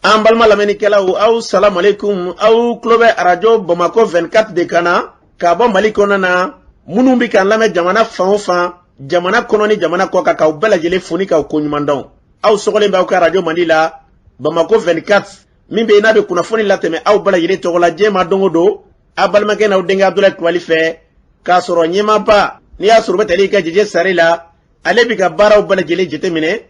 An balima lamɛnnikɛlaw, aw salamalekun. Aw tulo bɛ Arajo Bamakɔ 24 de kan na k'a bɔ Mali kɔnɔ na. Minnu bɛ k'an lamɛn jamana fan o fan, jamana kɔnɔ ni jamana kɔ kan, k'aw bɛɛ lajɛlen fo ni k'aw koɲuman dɔn. Aw sɔgɔlen bɛ aw ka arajo mandi la, Bamakɔ 24, min bɛ yen n'a bɛ kunnafoni latɛmɛ aw bɛɛ lajɛlen tɔgɔ la diɲɛ ma don o don, aw balimakɛ n'aw denkɛ Abudulayi Kulubali fɛ, k'a sɔrɔ ɲɛmaaba n'i y'a sɔrɔ u bɛ tali kɛ Jeje Sare la. Ale bɛ ka baaraw bɛɛ lajɛlen jateminɛ,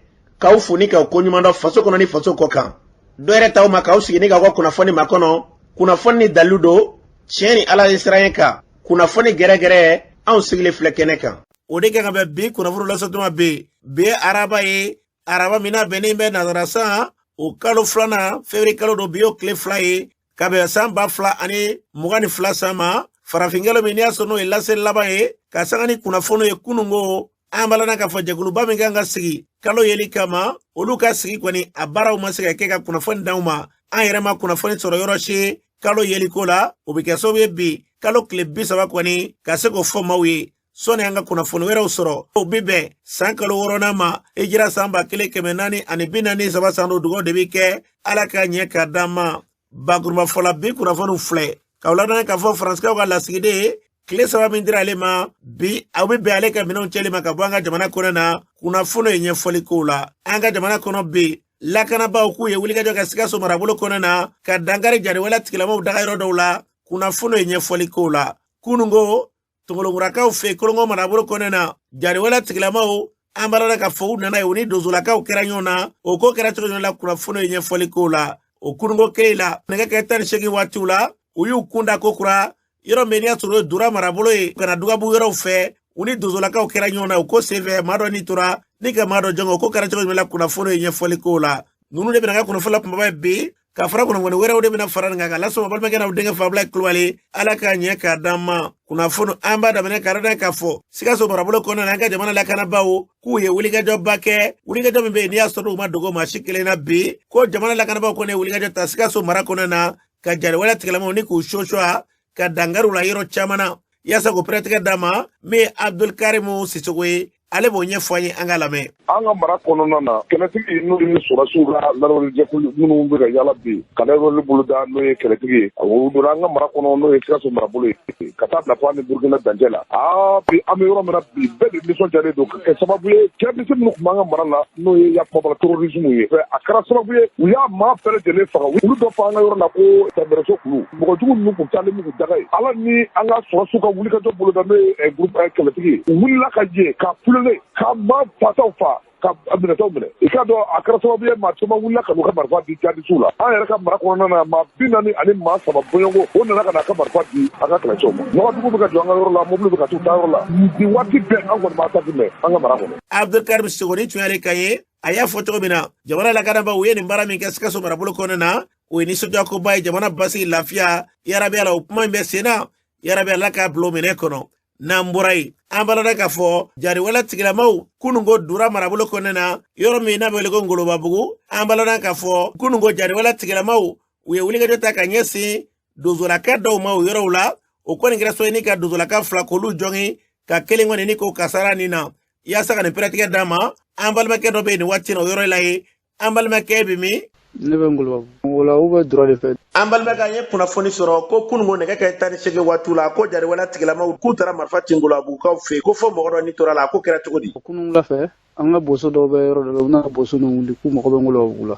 k'aw fo ni k'aw koɲuman dɔn faso kɔnɔ ni faso kɔ kan. Dɔ yɛrɛ t'aw ma k'aw sigi ni k'aw ka kunnafoni makɔnɔ, kunnafoni ni dalilu don, tiɲɛ ni Ala ye siran kan, kunnafoni gɛrɛgɛrɛ. Anw sigilen filɛ kɛnɛ kan. O de kan ka bɛn bi kunnafoni lasɔtuma bɛ bi ye araba ye, araba min n'a bɛnnen bɛ nazara san o kalo filanan, fevrier kalo don. Bi y'o tile 2 ye ka bɛn san 2022 san ma, farafinkalo min n'i y'a sɔrɔ n'o ye laseli laban ye ka sanga ni kunnafoni ye. Kununko an balana k'a fɔ jɛkuluba min kan ka sigi kalo yeli kama, olu ka sigi kɔni, a baaraw ma se ka kɛ ka kunnafoni d'anw ma. An yɛrɛ ma kunnafoni sɔrɔ yɔrɔ si kalo yeliko la. O bɛ kɛ sababu ye bi kalo tile 30 kɔni ka se k'o fɔ maaw ye sɔnni an ka kunnafoni wɛrɛw sɔrɔ. O bɛ bɛn san kalo wɔɔrɔnan ma, hijira san 1443 san don. Dugawu de bɛ kɛ, Ala ka ɲɛ ka d'an ma. Bakurunba fɔla, bi kunnafoniw filɛ k'aw ladɔnniya k'a fɔ Faransikaw ka lasigiden, tile 3 min dira ale ma bi, aw bɛ bɛn ale ka minɛnw cɛli ma ka bɔ an ka jamana kɔnɔ na. Kunnafoni ye ɲɛfɔli kow la an ka jamana kɔnɔ bi, lakanabaaw k'u ye wulikajɔ kɛ Sikaso marabolo kɔnɔ na ka dankari jariwale tigilamaw dagayɔrɔ dɔw la. Kunnafoni ye ɲɛfɔli kow la, kununko Tongolonkurakaw fɛ Kolongo marabolo kɔnɔ na, jariwale tigilamaw, an b'a dɔn k'a fɔ u nana ye, u ni donsolakaw kɛra ɲɔgɔn na. O ko kɛra cogo jumɛn la? Kunnafoni ye ɲɛfɔli kow la, o kununko kelen la, nɛgɛ kɛ 18 waatiw la, u y'u kun da ko kura yɔrɔ min n'i y'a sɔrɔ o ye Dura marabolo ye ka na Dugabugu yɔrɔw fɛ, u ni donsolakaw kɛra ɲɔgɔn na. O ko senfɛ, maa dɔ ni tora ni ka maa dɔ jɔn. O ko kɛra cogo jumɛn la? Kunnafoni ye ɲɛfɔli kow la, ninnu de bɛna ka kunnafoni la kunbaba ye bi, ka fara kunnafoni wɛrɛw de bɛna fara nin kan ka lasɔrɔ balimakɛ n'aw denkɛ Fabila Kulubali. Ala k'a ɲɛ k'a d'an ma. Kunnafoni an b'a daminɛ k'a dɔn k'a fɔ Sikaso marabolo kɔnɔna na, an ka jamana lakanabaaw k'u ye wulikajɔba kɛ, wulikajɔ min bɛ yen n'i y'a sɔrɔ u ma dogo maa si kelen na bi, ko jamana lakanabaaw kɔni ye wulikajɔ ta Sikaso mara kɔnɔna na ka jariwale tigilamaw ni k'u sosɔ ka dankariw la yɔrɔ caman na yaasa k'o pɛrɛtigɛ d'a ma. Min ye Abdulkarimu Sisoko ye, ale b'o ɲɛfɔ an ye, an ka lamɛn. An ka mara kɔnɔna na, kɛlɛtigi, n'o ye sɔrɔdasiw ka larawulijɛkulu minnu bɛ ka yala bi ka larawuli boloda, n'o ye kɛlɛtigi ye, o donna an ka mara kɔnɔ, n'o ye Sikaso marabolo ye, ka taa bila fo an ni Burukina dancɛ la. Aa, bi an bɛ yɔrɔ min na bi, bɛɛ de nisɔndiyalen don ka kɛ sababu ye jihadiste minnu tun b'an ka mara la, n'o ye yakumabala terrorisme ye, a kɛra sababu ye u y'a maa bɛɛ lajɛlen faga. Olu dɔ fɔ an ka yɔrɔ la ko Tanbɛrɛso kulu mɔgɔjugu ninnu tun taalen n'u daga ye. Ala ni an ka sɔrɔdasiw ka wulikajɔ boloda, n'o ye groupe kɛlɛtigi ye, u wulila ka jɛ ka kulele ka maa fataw fa ka minɛtaw minɛ. I k'a dɔn, a kɛra sababu ye maa caman wulila ka n'u ka marifa di jihadisiw la. An yɛrɛ ka mara kɔnɔna na, maa 43 bɔɲɔgɔnko, o nana ka n'a ka marifa di an ka kɛlɛcɛw ma. Ɲɔgɔndugu bɛ ka jɔ an ka yɔrɔ la, mobili bɛ ka t'u taayɔrɔ la nin waati bɛɛ. An kɔni b'a ta mɛn an ka mara kɔnɔ. Abdulkarim Sisoko tun y'ale kan ye. A y'a fɔ cogo min na, jamana lakanabaaw u ye nin baara min kɛ Sikaso marabolo kɔnɔna na, o ye nisɔndiyakoba ye jamana basigi lafiya yarabi la. O kuma in bɛ sen na yarabi, Ala k'a bila o minɛ kɔnɔ. N'an bɔra yen, an b'a dɔn k'a fɔ jariwale tigilamaw kununko Dura marabolo kɔnɔna na, yɔrɔ min n'a bɛ wele ko Ngolobabugu, an b'a dɔn k'a fɔ kununko jariwale tigilamaw u ye wulikajɔ ta ka ɲɛsin donsolaka dɔw ma o yɔrɔw la. O kɔni kɛra sababu ye ni ka donsolaka fila k'olu jɔngin, ka kelen kɔni ni k'o kasara nin na yaasa ka nin pɛrɛtigɛ d'a ma. An balimakɛ dɔ bɛ yen nin waati na o yɔrɔ la yen. An balimakɛ bɛ min? Ne bɛ Ngolobabugu o la, u bɛ Dura de fɛ. An balimakɛ, an ye kunnafoni sɔrɔ ko kununko nɛgɛ kɛ 18 waatiw la, ko jariwale tigilamaw k'u taara marifa ci Ngolobabugukaw fɛ, ko fo mɔgɔ dɔ ni tora la. A ko kɛra cogo di? Kunun wula fɛ, an ka boso dɔw bɛ yɔrɔ dɔ la, u nana boso ninnu wuli k'u mago bɛ Ngolobabugu la.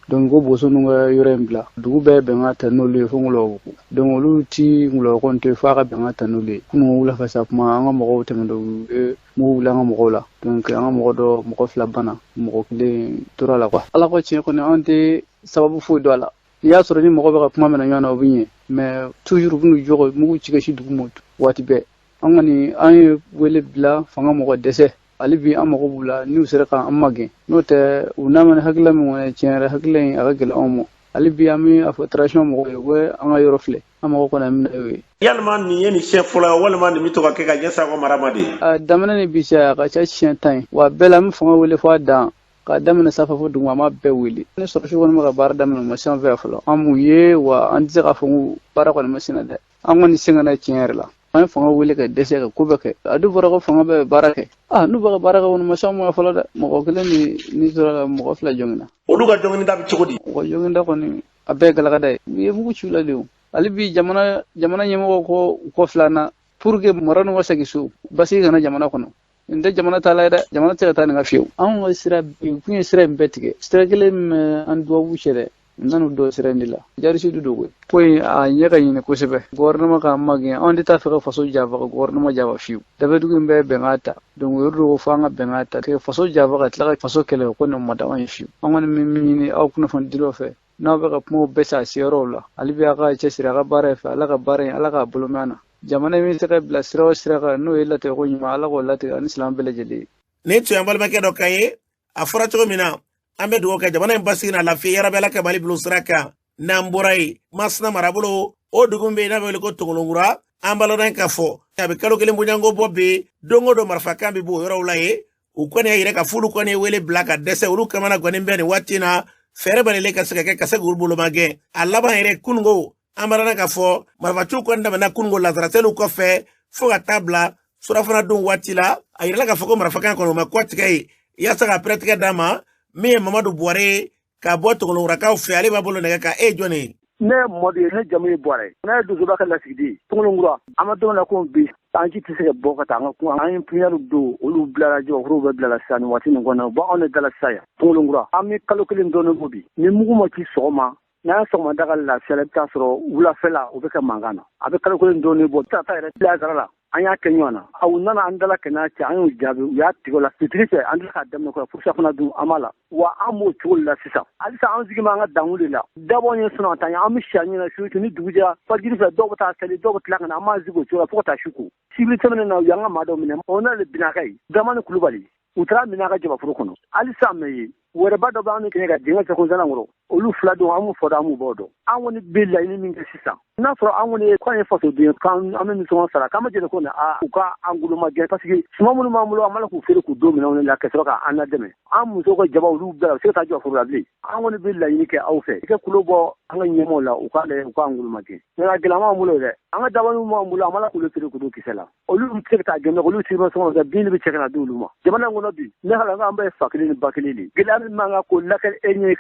Donc ko boso ninnu ka yɔrɔ in bila, dugu bɛɛ bɛnkan ta n'olu ye fo Ngolobabugu. Donc olu ti Ngolobabugu kɔni to yen f'a ka bɛnkan ta n'olu ye. Kunun wula fɛ sa kuma, an ka mɔgɔw tɛmɛtɔ, u ye mugu wuli an ka mɔgɔw la. Donc an ka mɔgɔ dɔ, mɔgɔ fila banna, mɔgɔ kelen tora la quoi. Ala ko tiɲɛ kɔni, an tɛ sababu foyi dɔn a la. N'i y'a sɔrɔ ni mɔgɔ bɛ ka kuma minɛ ɲɔgɔn na, o bɛ ɲɛ, mais toujours u bɛn'u jɔ mugu ci ka si dugu ma waati bɛɛ. An kɔni, an ye wele bila fanga mɔgɔ dɛsɛ, hali bi an mago b'u la n'u sera k'an magɛn. N'o tɛ, u n'a mana hakilila min kɔni, tiɲɛ yɛrɛ, hakilila in a ka gɛlɛn anw ma. Hali bi an bɛ a fɔ transition mɔgɔw ye, u bɛ an ka yɔrɔ filɛ, an mago kɔni min na y'o ye. Yalima nin ye nin siɲɛ fɔlɔ ye walima nin bɛ to ka kɛ ka ɲɛsin aw ka mara ma de? A daminɛ ni bi cɛ, a ka ca siɲɛ 10 ye wa. Bɛɛ la, an bɛ fanga wele fo a dan, k'a daminɛ sanfɛ fo duguma, an b'a bɛɛ wele. Ni sɔrɔdasiw kɔni bɛ ka baara daminɛ, u ma se an fɛ yan fɔlɔ, an m'u ye wa. An tɛ se k'a fɔ ko baara kɔni ma senna dɛ. An kɔni sɛgɛnna tiɲɛ yɛrɛ la. An ye fanga wele ka dɛsɛ ka ko bɛɛ kɛ. A dun fɔra ko fanga bɛ baara kɛ. N'u bɛ ka baara kɛ kɔni ma se anw ma fɔlɔ dɛ. Mɔgɔ kelen ni tora ka mɔgɔ fila jɔngina. Olu ka jɔnginida bɛ cogo di? U ka jɔnginda kɔni a bɛɛ galakada ye. U ye mugu ci u la de o. Hali bi jamana ɲɛmɔgɔw ko u kɔ filanan pour que mara ninnu ka segin so, basigi kana jamana kɔnɔ. Nin tɛ jamana ta la ye dɛ, jamana tɛ se ka taa nin ka fiyewu. Anw ka sira u kun ye sira in bɛɛ tigɛ. Sira kelen min bɛ an dubabu cɛ dɛ, u nan'u dɔ sira in de la. Jarisi du dogo. Ko in a ɲɛ ka ɲini kosɛbɛ. Gouvernement k'an magɛn, anw de t'a fɛ ka faso janfa ka gouvernement janfa fiyewu. Dafɛdugu in bɛɛ bɛnkan ta. Donc o yɔrɔ ko fo an ka bɛnkan ta. Ka faso janfa ka tila ka faso kɛlɛ, ko nin ma d'anw ye fiyewu. An kɔni bɛ min ɲini aw kunnafonidilaw fɛ, n'aw bɛ ka kumaw bɛɛ sa seyɔrɔw la, hali bi a ka cɛsiri a ka baara fɛ, Ala ka baara in, Ala k'a bolo mɛn na. Jamana in bɛ se ka bila sira o sira kan, n'o ye latigɛ ko ɲuman, Ala k'o latigɛ ani silamɛ bɛɛ lajɛlen. Nin tun y'an balimakɛ dɔ kan ye. A fɔra cogo min na, an bɛ dugawu kɛ jamana in basigi n'a lafiya, yarabi Ala ka Mali bila sira kan. N'an bɔra yen, Masina marabolo o dugu min bɛ yen n'a bɛ wele ko Tongolonkura, an b'a lɔn k'a fɔ a bɛ kalo kelen bɔɲɔgɔnko bɔ bi, don o don marifakan bɛ bɔ o yɔrɔw la yen. U kɔni y'a yira k'a fɔ olu kɔni ye wele bila ka dɛsɛ, olu kamana gannen bɛ nin waati in na. Fɛɛrɛ balilen ka se ka kɛ ka se k'u bolo magɛn. A laban yɛrɛ kununko, an b'a lɔn k'a fɔ marifaciw kɔni daminɛna kununko lazaraseliw kɔfɛ fo ka taa bila surafana dun waati la. A yirala k'a fɔ ko marifakan kɔni o ma kɔtigɛ ye yaasa ka pɛrɛtigɛ d'a ma. Min ye Mamadu Buware ye ka bɔ Tongolonkurakaw fɛ, ale b'a bolo nɛgɛ kan. E ye jɔn ye? Ne ye Mamadu ye, ne jamu ye Buware ye. Ne ye Donsoba ka lasigiden ye Tongolonkura. An bɛ don min na ko bi, an ji tɛ se ka bɔ ka taa an ka kun. An ye piniɲɛriw don, olu bilara, jabaforow bɛɛ bilala sisan nin waati nin kɔnɔ. Bɔn, anw de dala sisan yan Tongolonkura. An bɛ kalo kelen dɔɔnin bɔ bi. Ni mugu ma ci sɔgɔma, n'a ye sɔgɔmada ka lafiya la, i bɛ taa sɔrɔ wulafɛla o bɛ kɛ mankan na. A bɛ kalo kelen dɔɔnin bɔ. Tata yɛrɛ lazara la, an y'a kɛ ɲɔgɔn na. Aw nana an dala kɛnɛ cɛ, an y'u jaabi, u y'a tigɛ o la fitiri fɛ. An tila k'a daminɛ kura fo dun an b'a la. Wa an b'o cogo la sisan. Halisa an sigi b'an ka dankun de la. Dabɔ ye sɔnna ta an bɛ si ɲɛna su ni dugu jɛra fajiri fɛ, dɔw bɛ taa seli, dɔw bɛ tila ka na. An b'an sigi o cogo la fo ka taa su ko. Sibiri tɛmɛnen na, u y'an ka maa dɔw minɛ, o n'ale binaka ye Damani Kulubali. U taara minɛ a ka jabaforo kɔnɔ. Halisa mɛ ye wɛrɛba dɔ b'an kɛɲɛ ka denkɛ cɛ ko kɔrɔ. Olu fila don, an m'u fɔ dɔn, an m'u bɔ dɔn. An kɔni bɛ laɲini min kɛ sisan, n'a fɔra an kɔni ye k'an ye fasoden ye, k'an an bɛ nisɔngɔ sara, k'an bɛ jɛnɛ ko na, u ka an goloma gɛn, parce que suman minnu b'an bolo, an b'a la k'u feere k'u don minɛnw la ka sɔrɔ k'an ladɛmɛ. An musow ka jaba, olu bɛɛ la, u se ka taa jɔ foro la bilen. An kɔni bɛ laɲini kɛ aw fɛ, i ka kulo bɔ an ka ɲɛmɔgɔw la, u k'a lajɛ, u k'an goloma gɛn. Nka gɛlɛya b'an bolo dɛ. An ka dabaniw b'an bolo, an b'a la k'olu feere k'u don kisɛ la. Olu tɛ se ka taa gɛn, olu si ma sɔn ka bin bɛ cɛ ka na di olu ma. Jamana in kɔnɔ bi, ne hala an bɛɛ ye fa kelen ni ba kelen de. Gɛlɛya min b'an kan, k'o lakali e ɲɛ, i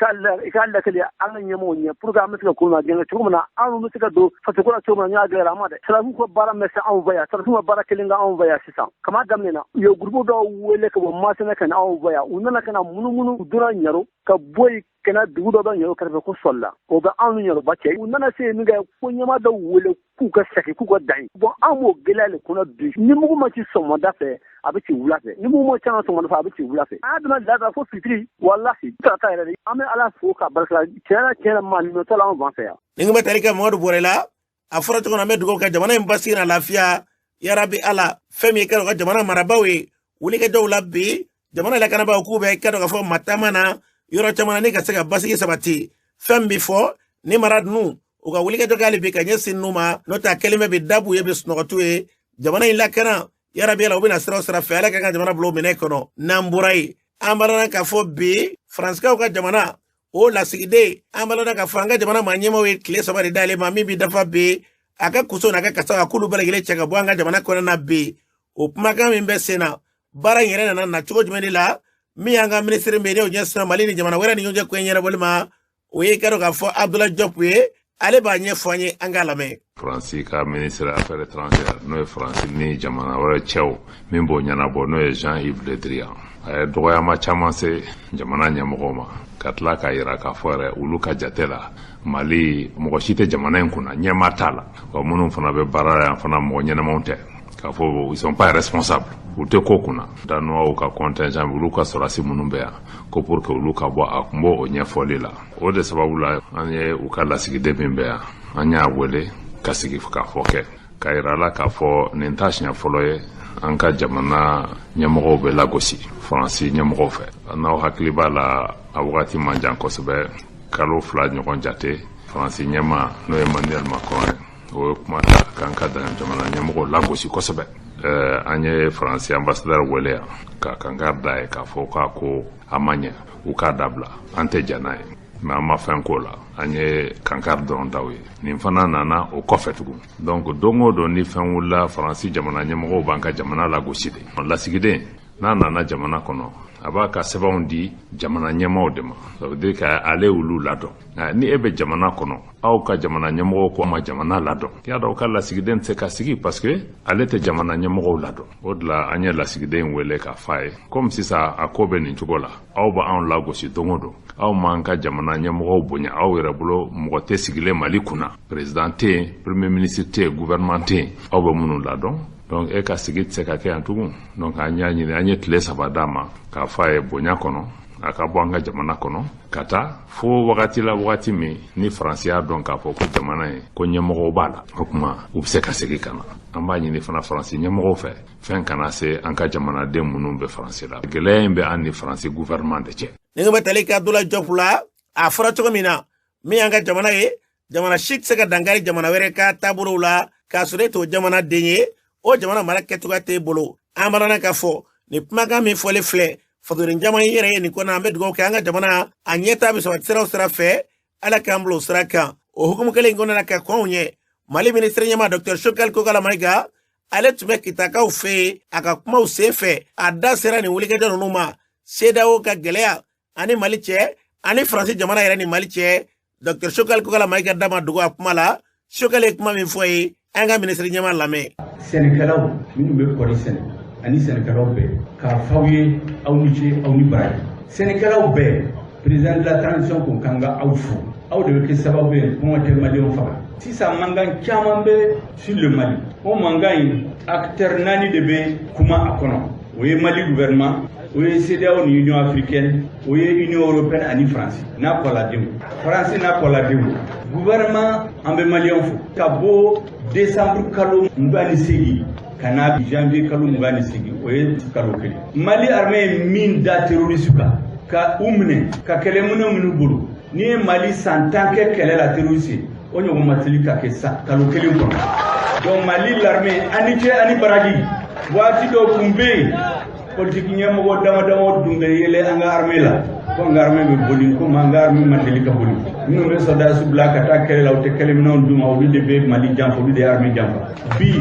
k'a lakali an ka ɲɛmɔgɔw ɲɛ, pour que an bɛ se ka ko na gɛn cogo min na, anw bɛ se ka don fasoko la cogo min na. N y'a gɛlɛya an ma dɛ. Sarafu ka baara ma se anw fɛ yan, sarafu ka baara kelen ka anw fɛ yan sisan. Kama daminɛ na, u ye gurupu dɔw wele ka bɔ Masina ka na anw fɛ yan. U nana ka na munumunu, u donna Ɲaro ka bɔ yen ka na dugu dɔ bɛ Ɲaro kɛrɛfɛ ko Sɔlila, o bɛ anw ni Ɲaroba cɛ. U nana se min kɛ, ko ɲɛmaa dɔw wele k'u ka segin, k'u ka dan. Bɔn, an b'o gɛlɛya de kɔnɔ bi. Ni mugu ma ci sɔgɔmada fɛ, a bɛ ci wula fɛ. Ni mugu ma ci an sɔgɔmada fɛ, a bɛ ci wula fɛ. An y'a donna lada fo fitiri, walahi tarata yɛrɛ de. An bɛ Ala fo k'a barika. Tiɲɛ tiɲɛ maa nin tɔ la anw fan fɛ yan. Nin kun bɛ tali kɛ Mamadu Bɔrɛ la. A fɔra cogo min na, an bɛ dugawu kɛ jamana in basigi n'a lafiya, yarabi Ala. Fɛn min ye kɛ ka jamana marabaaw ye wulikajɔw la bi, jamana lakanabaaw k'u bɛ kɛ dɔn k'a fɔ matama na yɔrɔ caman na ni ka se ka basigi sabati. Fɛn bɛ fɔ ni mara ninnu u ka wulikajɔ kɛ hali bi ka ɲɛsin ninnu ma, n'o tɛ a kɛlen bɛ bi dabu ye, bi sunɔgɔtu ye. Jamana in lakana, yarabi Ala, u bɛna sira o sira fɛ, Ala ka ka jamana bila o minɛ kɔnɔ. N'an bɔra yen, an b'a lɔn k'a fɔ bi Faransikaw ka jamana o lasigiden, an b'a lɔn k'a fɔ an ka jamana maa ɲɛmaaw ye tile 3 de d'ale ma min bi dafa bi, a ka kuso n'a ka kasa a k'olu bɛɛ lajɛlen cɛ ka bɔ an ka jamana kɔnɔna na bi. O kumakan min bɛ sen na, baara in yɛrɛ nana na cogo jumɛn de la? Min y'an ka minisiri min ye, n'o ɲɛsinna Mali ni jamana wɛrɛ ni ɲɔgɔn cɛ ko ɲɛnabɔli ma, o ye kɛ k'a fɔ Abdoulaye Diop ye. Ale b'a ɲɛfɔ an ye, an k'a lamɛn. Faransi ka ministre affaires étrangères, n'o ye Faransi ni jamana wɛrɛ cɛw min b'o ɲɛnabɔ, n'o ye Jean-Yves Le Drian, a ye dɔgɔyama caman se jamana ɲɛmɔgɔw ma, ka tila k'a yira k'a fɔ yɛrɛ olu ka jate la, Mali mɔgɔ si tɛ jamana in kunna, ɲɛmaa t'a la, wa minnu fana bɛ baara la yan fana, mɔgɔ ɲɛnamaw tɛ, k'a fɔ ils sont pas responsables, u tɛ ko kunna. Danois ka contingent, olu ka sɔrɔdasi minnu bɛ yan, ko pour que olu ka bɔ, a kun b'o o ɲɛfɔli la. O de sababu la, an ye u ka lasigiden min bɛ yan, an y'a wele ka sigi k'a fɔ kɛ k'a yira la k'a fɔ nin t'a siɲɛ fɔlɔ ye an ka jamana ɲɛmɔgɔw bɛ lagosi Faransi ɲɛmɔgɔw fɛ. N'aw hakili b'a la, a wagati man jan kosɛbɛ, kalo 2 ɲɔgɔn jate, Faransi ɲɛmaa, n'o ye Emmanuel Macron ye, o ye kuma ta k'an ka jamana ɲɛmɔgɔw lagosi kosɛbɛ. An ye Faransi ambassadeur wele yan ka kankari da ye k'a fɔ k'a ko a ma ɲɛ, u k'a dabila, an tɛ jɛn n'a ye. Mais an ma fɛn k'o la, an ye kankari dɔrɔn d'aw ye. Nin fana nana o kɔfɛ tugun. Donc don o don ni fɛn wulila, Faransi jamana ɲɛmɔgɔw b'an ka jamana lagosi de. Lasigiden n'a nana jamana kɔnɔ, a b'a ka sɛbɛnw di jamana ɲɛmaaw de ma. Ça veut dire que ale y'olu ladɔn. Nka ni e bɛ jamana kɔnɔ, aw ka jamana ɲɛmɔgɔw ko a ma jamana ladɔn, i y'a dɔn aw ka lasigiden tɛ se ka sigi, parce que ale tɛ jamana ɲɛmɔgɔw ladɔn. O de la an ye lasigiden wele k'a f'a ye, komi sisan a ko bɛ nin cogo la, aw b'anw lagosi don o don, aw m'an ka jamana ɲɛmɔgɔw bonya, aw yɛrɛ bolo mɔgɔ tɛ sigilen Mali kunna, président tɛ yen, premier ministre tɛ yen, gouvernement tɛ yen, aw bɛ minnu ladɔn. Donc e ka sigi tɛ se ka kɛ yan tugun. Donc an y'a ɲini, an ye tile 3 d'a ma k'a fɔ a ye bonya kɔnɔ, a ka bɔ an ka jamana kɔnɔ ka taa fo wagati la, wagati min ni Faransi y'a dɔn k'a fɔ ko jamana ye ko ɲɛmɔgɔw b'a la, o tuma u bɛ se ka segin ka na. An b'a ɲini fana Faransi ɲɛmɔgɔw fɛ, fɛn kana se an ka jamanaden minnu bɛ Faransi la. Gɛlɛya in bɛ an ni Faransi gouvernement de cɛ. Ni bɛ tali kɛ Abdoulaye Diop la, a fɔra cogo min na, min y'an ka jamana ye, jamana si tɛ se ka dankari jamana wɛrɛ ka taabolow la k'a sɔrɔ e t'o jamana den ye, o jamana mara kɛcogoya t'e bolo. An banana k'a fɔ nin kumakan min fɔlen filɛ, fasoden caman yɛrɛ ye nin kɔnɔ. An bɛ dugawu kɛ an ka jamana a ɲɛtaa bɛ sabati sira o sira fɛ, Ala k'an bila o sira kan. O hukumu kelen in kɔnɔna na, ka kɔn ɲɛ, Mali minisiri ɲɛmaa Dr Choguel Kokalla Maïga, ale tun bɛ Kitakaw fɛ yen. A ka kumaw sen fɛ, a da sera nin wulikajɔ ninnu ma, CEDEAO ka gɛlɛya ani Mali cɛ, ani Faransi jamana yɛrɛ ni Mali cɛ. Dr Choguel Kokalla Maïga da ma dogo a kuma la. Choguel ye kuma min fɔ ye, an ka minisiri ɲɛmaa lamɛn. Sɛnɛkɛlaw minnu bɛ kɔɔri sɛnɛ ani sɛnɛkɛlaw bɛɛ, k'a f'aw ye, aw ni ce, aw ni baraji. Sɛnɛkɛlaw bɛɛ, président de la transition ko k'an ka aw fo. Aw de bɛ kɛ sababu ye kɔngɔ tɛ Maliyɛnw faga. Sisan mankan caman bɛ sur le Mali. O mankan in, acteur naani de bɛ kuma a kɔnɔ. O ye Mali gouvernement, o ye CEDEAO ni Union africaine, o ye Union européenne ani France n'a kɔladenw, France n'a kɔladenw. Gouvernement, an bɛ Maliyɛnw fo. Ka bɔ décembre kalo 28 ka na janvier kalo 28, o ye kalo 1, Mali armée ye min da terroriste kan ka u minɛ ka kɛlɛminɛ minnu bolo, n'i ye Mali san 10 kɛ kɛlɛ la terroriste, o ɲɔgɔn ma teli ka kɛ sa kalo 1 kɔnɔ. Donc Mali l'armée, ani cɛ ani baraji. Waati dɔw tun bɛ yen, politiki ɲɛmɔgɔ dama dama dun bɛ yɛlɛ an ka armée la ko an ka armée bɛ boli, komi an ka armée ma deli ka boli. Minnu bɛ sɔrɔdasi bila ka taa kɛlɛ la, u tɛ kɛlɛminɛnw d'u ma, olu de bɛ Mali janfa, olu de ye armée janfa. Bi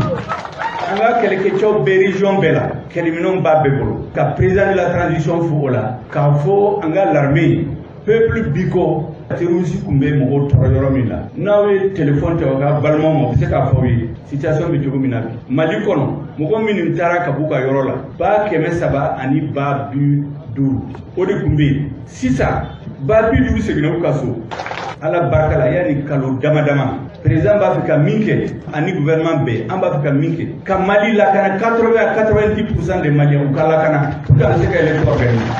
an ka kɛlɛkɛcɛw bɛ région bɛɛ la, kɛlɛminɛnw b'a bɛɛ bolo. Ka président de la transition fo o la, k'a fɔ an ka l'armée, peuple bi kɔ. Terroriste tun bɛ mɔgɔw tɔɔrɔ yɔrɔ min na, n'aw ye téléphone ta aw ka balimaw ma, u bɛ se k'a fɔ aw ye situation bɛ cogo min na bi Mali kɔnɔ. Mɔgɔ minnu taara ka b'u ka yɔrɔ la, 350 000, o de tun bɛ yen. Sisan 50 000 seginna u ka so, Ala barika la, yanni kalo dama dama. Président b'a fɛ ka min kɛ, ani gouvernement bɛɛ, an b'a fɛ ka min kɛ, ka Mali lakana, 80 à 90% des Maliens u ka lakana pour que an bɛ se ka élection organiser.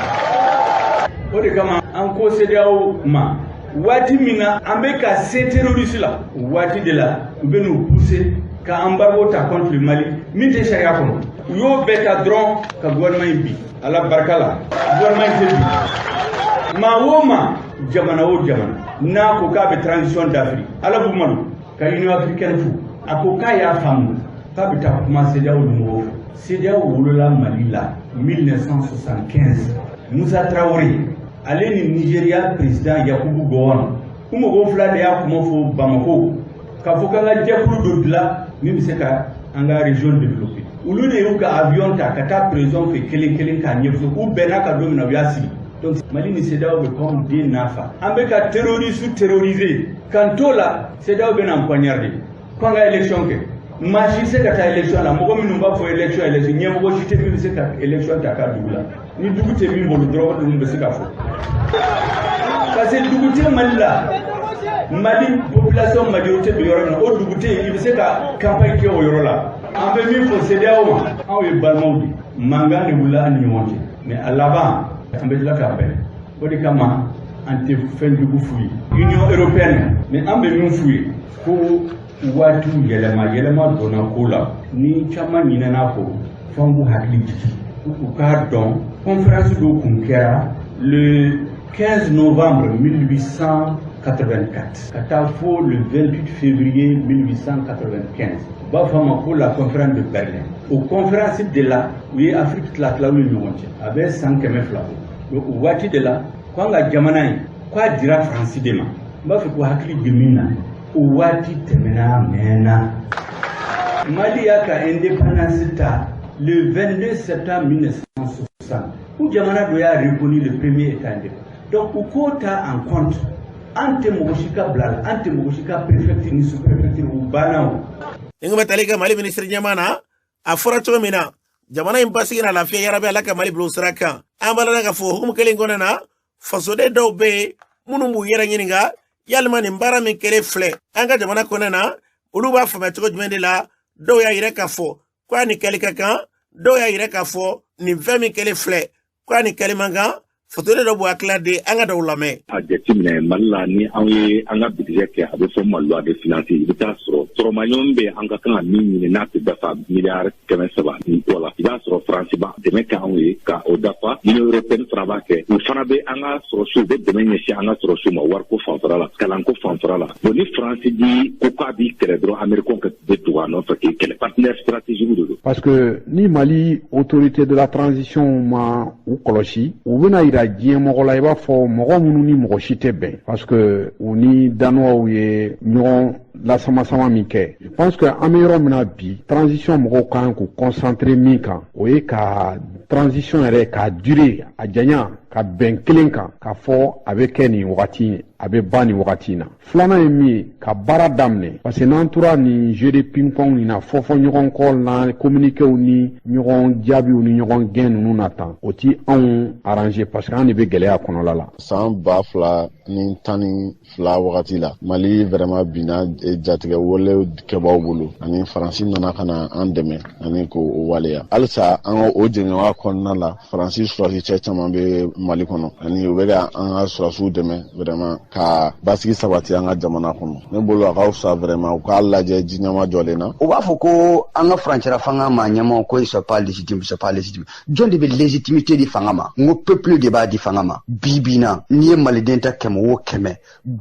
O de kama an ko CEDEAO ma, waati min na an bɛ ka se terroriste la, o waati de la u bɛ n'u pousser ka embargo ta contre le Mali min tɛ sariya kɔnɔ. U y'o bɛɛ ta dɔrɔn ka gouvernement in bi. Ala barika la, gouvernement in tɛ bi. Maa o maa, jamana o jamana n'a ko k'a bɛ transition dafiri, Ala b'u malo. Ka Union africaine fo, a ko k'a y'a faamu k'a bɛ taa kuma CEDEAO mɔgɔw fɛ. CEDEAO wolola Mali la 1975. Musa Traoré, ale ni Nigeria président Yakubu Gowon, u mɔgɔw fila de y'a kuma fɔ Bamako, k'a fɔ k'an ka jɛkulu dɔ dilan min bɛ se ka an ka région développer. Olu de y'u ka avion ta ka taa président fɛ kelen kelen k'a ɲɛfɔ. U bɛnna ka don min na, u y'a sigi. Donc Mali ni CEDEAO bɛ comme den n'a fa. An bɛ ka terroriste terroriser kan t'o la, CEDEAO bɛ n'an poignarder ko an ka élection kɛ. Maa si tɛ se ka taa élection la. Mɔgɔ minnu b'a fɔ élection, élection, ɲɛmɔgɔ si tɛ min bɛ se ka élection ta ka dugu la. Ni dugu tɛ min bolo dɔrɔn, o ninnu bɛ se ka fɔ, parce que dugu tɛ Mali la. Mali population majorité bɛ yɔrɔ min na, o dugu tɛ yen i bɛ se ka campagne kɛ o yɔrɔ la. An bɛ min fɔ CEDEAO ma, anw ye balimaw de ye, mankan de wulila an ni ɲɔgɔn cɛ, mais a laban an bɛ tila ka bɛn. O de kama an tɛ fɛn jugu f'u ye, Union européenne. Mais an bɛ min f'u ye, ko waatiw yɛlɛma yɛlɛma donna ko la, ni caman ɲinɛna kɔ, f'an b'u hakili jigin u k'a dɔn. Conférence dɔ kun kɛra le 15 novembre 1884 ka taa fo le 28 février 1895, u b'a fɔ a ma ko la conférence de Berlin. O conférence de la, u ye Afrique tila tila ni ɲɔgɔn cɛ, a bɛ san 200 bɔ. O waati de la ko an ka jamana in K'a dira Faransi de ma. N b'a fɛ ko hakili bɛ min na, o waati tɛmɛna, mɛnna. Mali y'a ka indépendance ta le 22 septembre 1960. U jamana dɔ y'a reconnu le premier état indépendant. Donc u k'o ta en compte. An tɛ mɔgɔ si ka bila la, an tɛ mɔgɔ si ka préfecture ni sous-préfecture, u banna o. Ni bɛ tali kɛ Mali minisiri ɲɛmaa na, a fɔra cogo min na, jamana in basigi na lafiya, yarabi Ala ka Mali bila o sira kan. An b'a la k'a fɔ hukumu kelen kɔnɔna na, fasoden dɔw bɛ yen minnu b'u yɛrɛ ɲininka yalima nin baara min kɛlen filɛ an ka jamana kɔnɔna na, olu b'a faamuya cogo jumɛn de la. Dɔw y'a yira k'a fɔ ko a ni kɛli ka kan, dɔw y'a yira k'a fɔ nin fɛn min kɛlen filɛ, ko a ni kɛli man kan. Fasoden dɔ b'u hakilila di, an ka dɔw lamɛn. A jateminɛ, Mali la, ni anw ye an ka budget kɛ, a bɛ fɔ ma loi de finance, i bɛ taa sɔrɔ sɔrɔmaɲɔgɔn bɛ an ka kan ka min ɲini, n'a tɛ dafa miliyari 300 ni kɔ la. I b'a sɔrɔ Faransi b'a dɛmɛ kɛ anw ye ka o dafa, Union européenne fana b'a kɛ, u fana bɛ an ka sɔrɔsiw, u bɛ dɛmɛ ɲɛsin an ka sɔrɔsiw ma, wariko fanfɛla la, kalanko fanfɛla la. Bon, ni Faransi di ko k'a b'i kɛlɛ dɔrɔn, Américain ka bɛ tugu a nɔfɛ k'i kɛlɛ, partenaire stratégique de don. Parce que ni Mali autorité de la transition ma u kɔlɔsi, u bɛna yira diɲɛ mɔgɔ la i b'a fɔ mɔgɔ minnu ni mɔgɔ si tɛ bɛn, parce que u ni Danois ye ɲɔgɔn lasamasama min kɛ. Je pense que an bɛ yɔrɔ min na bi, transition mɔgɔw kan k'u concentrer min kan, o ye ka transition yɛrɛ k'a durée a janya, ka bɛn kelen kan, k'a fɔ a bɛ kɛ nin wagati, a bɛ ban nin wagati in na. Filanan ye min ye, ka baara daminɛ, parce que n'an tora nin jeu de ping pong nin na, fɔfɔ ɲɔgɔn kɔ la, communiquéw ni ɲɔgɔn jaabiw ni ɲɔgɔn gɛn ninnu na tan, o ti anw arranger, parce que an de bɛ gɛlɛya kɔnɔla la. San 2012 wagati la, Mali vraiment binna jatigɛ wale kɛbaw bolo, ani Faransi nana ka na an dɛmɛ ani k'o waleya. Halisa an ka o jɛɲɔgɔnya kɔnɔna la, Faransi sɔrɔsi cɛ caman bɛ Mali kɔnɔ, ani u bɛ ka an ka sɔrɔsiw dɛmɛ vraiment ka basigi sabati an ka jamana kɔnɔ. Ne bolo, a ka fisa vraiment u k'a lajɛ ji ɲɛma jɔlen na. U b'a fɔ ko an ka furancɛra fanga maa ɲɛmaw ko ils sont pas légitimes, ils sont pas légitimes. Jɔn de bɛ légitimité di fanga ma? N ko peuple de b'a di fanga ma. Bi bi in na, n'i ye maliden ta 100 o 100,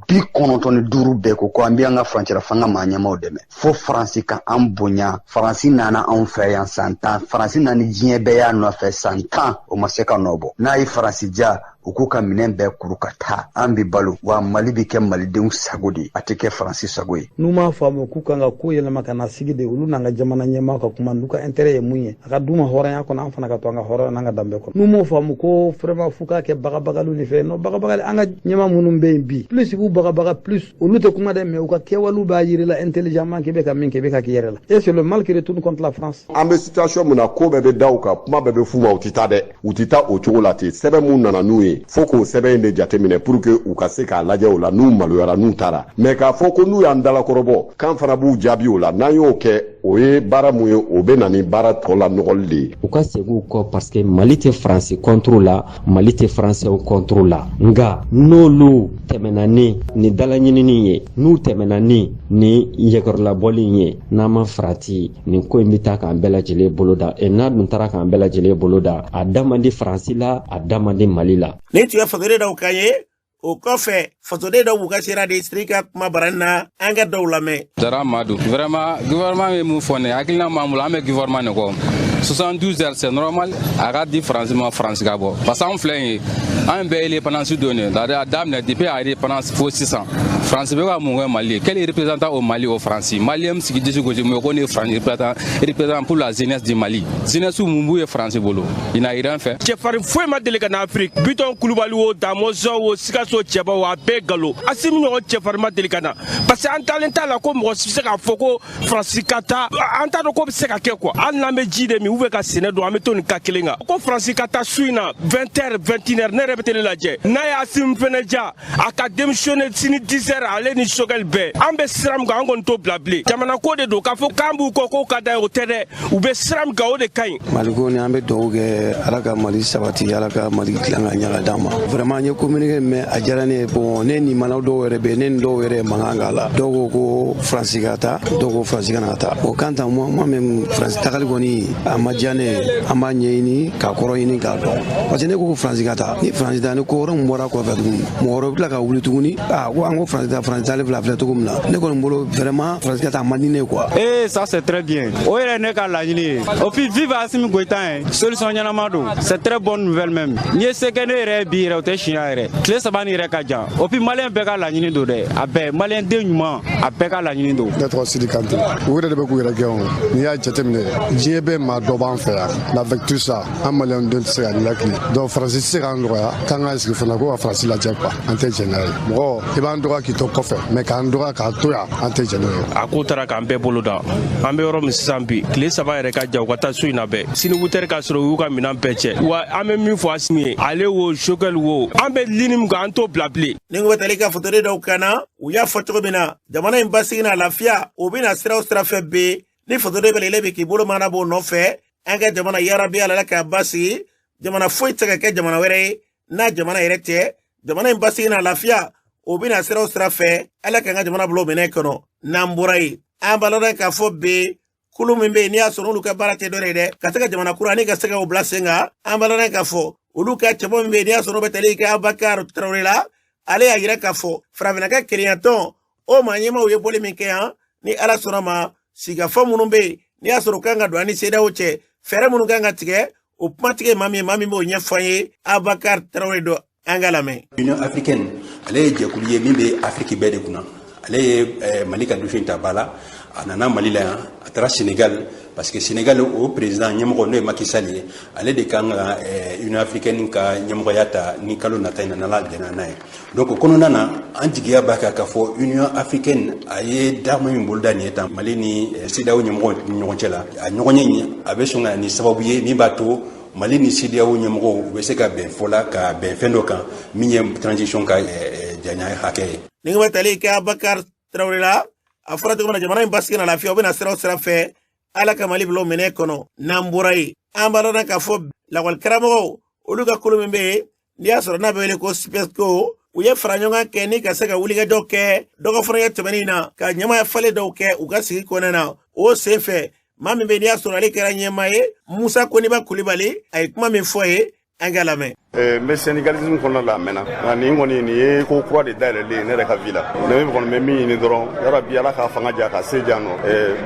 95 bɛɛ ko ko an bɛ an ka furancɛra fanga maa ɲɛmaw dɛmɛ. Fo Faransi ka an bonya. Faransi nana anw fɛ yan san 10, Faransi nana, diɲɛ bɛɛ y'a nɔfɛ san 10, o ma se ka nɔ bɔ. N'a ye Faransi ja, u k'u ka minɛn bɛɛ kuru ka taa, an bi balo wa. Mali bi kɛ malidenw sago de, a tɛ kɛ Faransi sago ye. N'u m'a faamu k'u kan ka ko yɛlɛma ka na sigi de, olu n'an ka jamana ɲɛmaa ka kuma n'u ka intérêt ye mun ye, a ka d'u ma hɔrɔnya kɔnɔ, an fana ka to an ka hɔrɔnya n'an ka danbe kɔnɔ. N'u m'o faamu ko vraiment f'u k'a kɛ bagabagaliw ni fɛn, non, bagabagali, an ka ɲɛmaa minnu bɛ yen bi, plus b'u bagabaga, plus olu tɛ kuma dɛ, mais u ka kɛwalew b'a yiri la intelligemment k'i bɛ ka min kɛ, i bɛ ka k'i yɛrɛ la, et c'est le mal qui retourne contre la France. An bɛ situation min na, ko bɛɛ bɛ da u kan, kuma bɛɛ bɛ f'u ma, u tɛ taa dɛ, u tɛ taa o cogo la ten. Sɛbɛn mun nana n'u ye, fo k'o sɛbɛn in de jateminɛ pour que u ka se k'a lajɛ o la, n'u maloyara n'u taara. Mais k'a fɔ ko n'u y'an dalakɔrɔbɔ, k'an fana b'u jaabi o la, n'an y'o kɛ, o ye baara mun ye, o bɛ na ni baara tɔ la nɔgɔli de ye. U ka segin u kɔ, parce que Mali tɛ Faransi contre la, Mali tɛ Faransɛw contre la. Nka n'olu tɛmɛna ni nin dalaɲinini ye, n'u tɛmɛna ni nin yɛgɔrɔlabɔli ye, n'an ma farati, nin ko in bɛ taa k'an bɛɛ lajɛlen bolo da. E n'a dun taara k'an bɛɛ lajɛlen bolo da, a da man di Faransi la, a da man di Mali la. Nin tun ye fasoden dɔw kan ye. O kɔfɛ, fasoden dɔw b'u ka sira di Siri ka kuma barani na, an ka dɔw lamɛn. Dara Madu, vraiment, gouvernement ye mun fɔ, ne hakilina b'an bolo, an bɛ gouvernement de kɔ. 72 heures, c'est normal, a ka di Faransi ma, Faransi ka bɔ, parce que anw filɛ nin ye, an bɛɛ indépendance don de a daminɛ, depuis a indépendance fo sisan, Faransi bɛ ka mun kɛ Mali ye? Quel représentant au Mali, au Faransi malien sigi disi gosi mun ye ko ne ye Faransi représentant, représentant pour la jeunesse du Mali? Jeunesse mun b'u ye Faransi bolo? Il n'a rien fait. Cɛfarin foyi ma deli ka na Afiriki. Bitɔn Kulubali o, Damɔzɔn o, Sikaso cɛba o, a bɛɛ galo. Asimi ɲɔgɔn cɛfarin ma deli ka na, parce que an talen t'a la ko mɔgɔ si bɛ se k'a fɔ ko Faransi ka taa. An t'a dɔn ko bɛ se ka kɛ quoi. Hali n'an bɛ ji de min ou bien ka sɛnɛ don, an bɛ to nin ka kelen kan ko Faransi ka taa su in na, 20 heures, 21 heures, ne yɛrɛ bɛ télé lajɛ. N'a ye Asimi fɛnɛ ja, a ka démissionner sini 10 heures, ale ni Choguel bɛɛ. An bɛ sira min kan, an kɔni t'o bila bilen. Jamana ko de don. K'a fɔ k'an b'u kɔ k'o ka d'an ye, o tɛ dɛ. U bɛ sira min kan, o de ka ɲi. Maliko ni an bɛ dugawu kɛ, Ala ka Mali sabati, Ala ka Mali dilan ka ɲaga d'an ma. Vraiment, n ye communiqué mɛn, a diyara ne ye. Bon, ne ni mana dɔw yɛrɛ bɛ, ne ni dɔw yɛrɛ ye mankan k'a la. Dɔw ko ko Faransi ka taa, dɔw ko Faransi kana taa. Bon, quant à moi, moi même, Faransi tagali kɔni a ma diya ne ye. An b'a ɲɛɲini k'a kɔrɔ ɲini k'a dɔn, parce que ne ko ko Faransi ka taa, ni Faransi taa, ni ko wɛrɛ min bɔra kɔfɛ tuguni, mɔgɔ wɛrɛ bɛ tila ka wuli tuguni. Aa, ko an ko Faransi. taa, Faransi taalen filɛ, a filɛ cogo min na, ne kɔni bolo, vraiment, Faransi ka taa, a man di ne ye quoi. Ee, ça c'est très bien. O yɛrɛ ne ka laɲini ye. O puis vive Assimi Goïta ye, solution ɲɛnama don. C'est très bonne nouvelle même. N'i ye se kɛ ne yɛrɛ ye bi yɛrɛ, o tɛ siɲɛ yɛrɛ. Tile 3 nin yɛrɛ ka jan. O puis maliyɛn bɛɛ ka laɲini don dɛ. A bɛɛ, maliyɛn den ɲuman, a bɛɛ ka laɲini don. Ne tɔgɔ Sidi Kante. U yɛrɛ de bɛ k'u yɛrɛ gɛn o. N'i y'a jateminɛ, diɲɛ bɛɛ maa dɔ b'an fɛ yan, mais avec tout ça, an maliyɛn den tɛ se ka nin. Donc Faransi tɛ se k'an dɔgɔya k'an k'an sigi fana ko ka Faransi lajɛ quoi. An tɛ jɛn n'a ye. Mɔgɔ i b'an dɔgɔya k'i to kɔfɛ, mais k'an dɔgɔya k'a to yan, an tɛ jɛn n'o ye. A ko taara k'an bɛɛ bolo da. An bɛ yɔrɔ min sisan bi, tile 3 yɛrɛ ka jan, u ka taa so in na bɛɛ sini wutɛri k'a sɔrɔ u y'u ka minɛn bɛɛ cɛ. Wa an bɛ min fɔ Asimi ye, ale wo, Choguel wo, an bɛ ligne min kan, an t'o bila bilen. Ni ko bɛ tali ka fasoden dɔw kan na, u y'a fɔ cogo min na, jamana in basigi n'a lafiya, o bɛna sira o sira fɛ bi, ni fasoden bɛ lele bi k'i bolo mana b'o nɔfɛ. An ka jamana, yarabi, Ala k'a basigi. Jamana foyi tɛ se ka kɛ jamana wɛrɛ ye n'a jamana yɛrɛ tɛ. Jamana in basigi n'a lafiya, o bɛna sira o sira fɛ, Ala k'an ka jamana bila o minɛ kɔnɔ. N'an bɔra yen, an b'a lɔn k'a fɔ bi, kulu min bɛ yen n'i y'a sɔrɔ olu ka baara tɛ dɔ ye dɛ, ka se ka jamana kura ani ka se ka o bila sen kan, an b'a lɔn k'a fɔ olu ka cɛbɔ min bɛ yen n'i y'a sɔrɔ o bɛ tali kɛ Abubakar Tarawele la, ale y'a yira k'a fɔ farafinna ka kelenyatɔn o maa ɲɛmaaw ye bɔli min kɛ yan, ni Ala sɔnna ma, sigikafɔ minnu bɛ yen n'i y'a sɔrɔ u kan ka don ani CEDEAO cɛ, fɛɛrɛ minnu kan ka tigɛ, o kumatigɛ maa min ye, maa min b'o ɲɛfɔ an ye, Abubakar Tarawele don. An ka lamɛn. Union africaine, ale ye jɛkulu ye min bɛ Afiriki bɛɛ de kunna. Ale ye Mali ka dossier ta ba la. A nana Mali la yan, a taara Sénégal, parce que Sénégal o président ɲɛmɔgɔ, n'o ye Macky Sall ye, ale de kan ka Union africaine ka ɲɛmɔgɔya ta ni kalo nata in na, n'Ala jɛnna n'a ye. Donc o kɔnɔna na, an jigiya b'a kan k'a fɔ Union africaine a ye dama min boloda nin ye tan Mali ni CEDEAO ɲɛmɔgɔw ni ɲɔgɔn cɛ la, a ɲɔgɔn ye, a bɛ sɔn ka na ni sababu ye min b'a to Mali ni CEDEAO ɲɛmɔgɔw u bɛ se ka bɛn fɔ la, ka bɛn fɛn dɔ kan min ye transition ka janya hakɛ ye. Ni bɛ tali kɛ Abubakar Tarawele la, a fɔra cogo min na, jamana in basigi na lafiya, o bɛna sira o sira fɛ, Ala ka Mali bila o minɛ kɔnɔ. N'an bɔra yen, an b'a dɔn k'a fɔ lakɔli karamɔgɔw, olu ka kolo min bɛ yen n'i y'a sɔrɔ n'a bɛ wele ko SYPESCO, u ye fara ɲɔgɔn kan kɛ ni ka se ka wulikajɔ kɛ dɔgɔfɔrɔɲɛ tɛmɛnen na, ka ɲɛmaaya falen dɔw kɛ u ka sigi kɔnɔna na. O sen fɛ, maa min bɛ n'i y'a sɔrɔ ale kɛra ɲɛmaa ye, Musa Koniba Kulibali, a ye kuma min fɔ ye, an ka lamɛn. N bɛ syndicalisme kɔnɔna la, a mɛnna, nka nin kɔni, nin ye ko kura de dayɛlɛlen ye ne yɛrɛ ka vie la. Ne kɔni bɛ min ɲini dɔrɔn, yarabi, Ala k'a fanga diya, ka se diyan nɔ,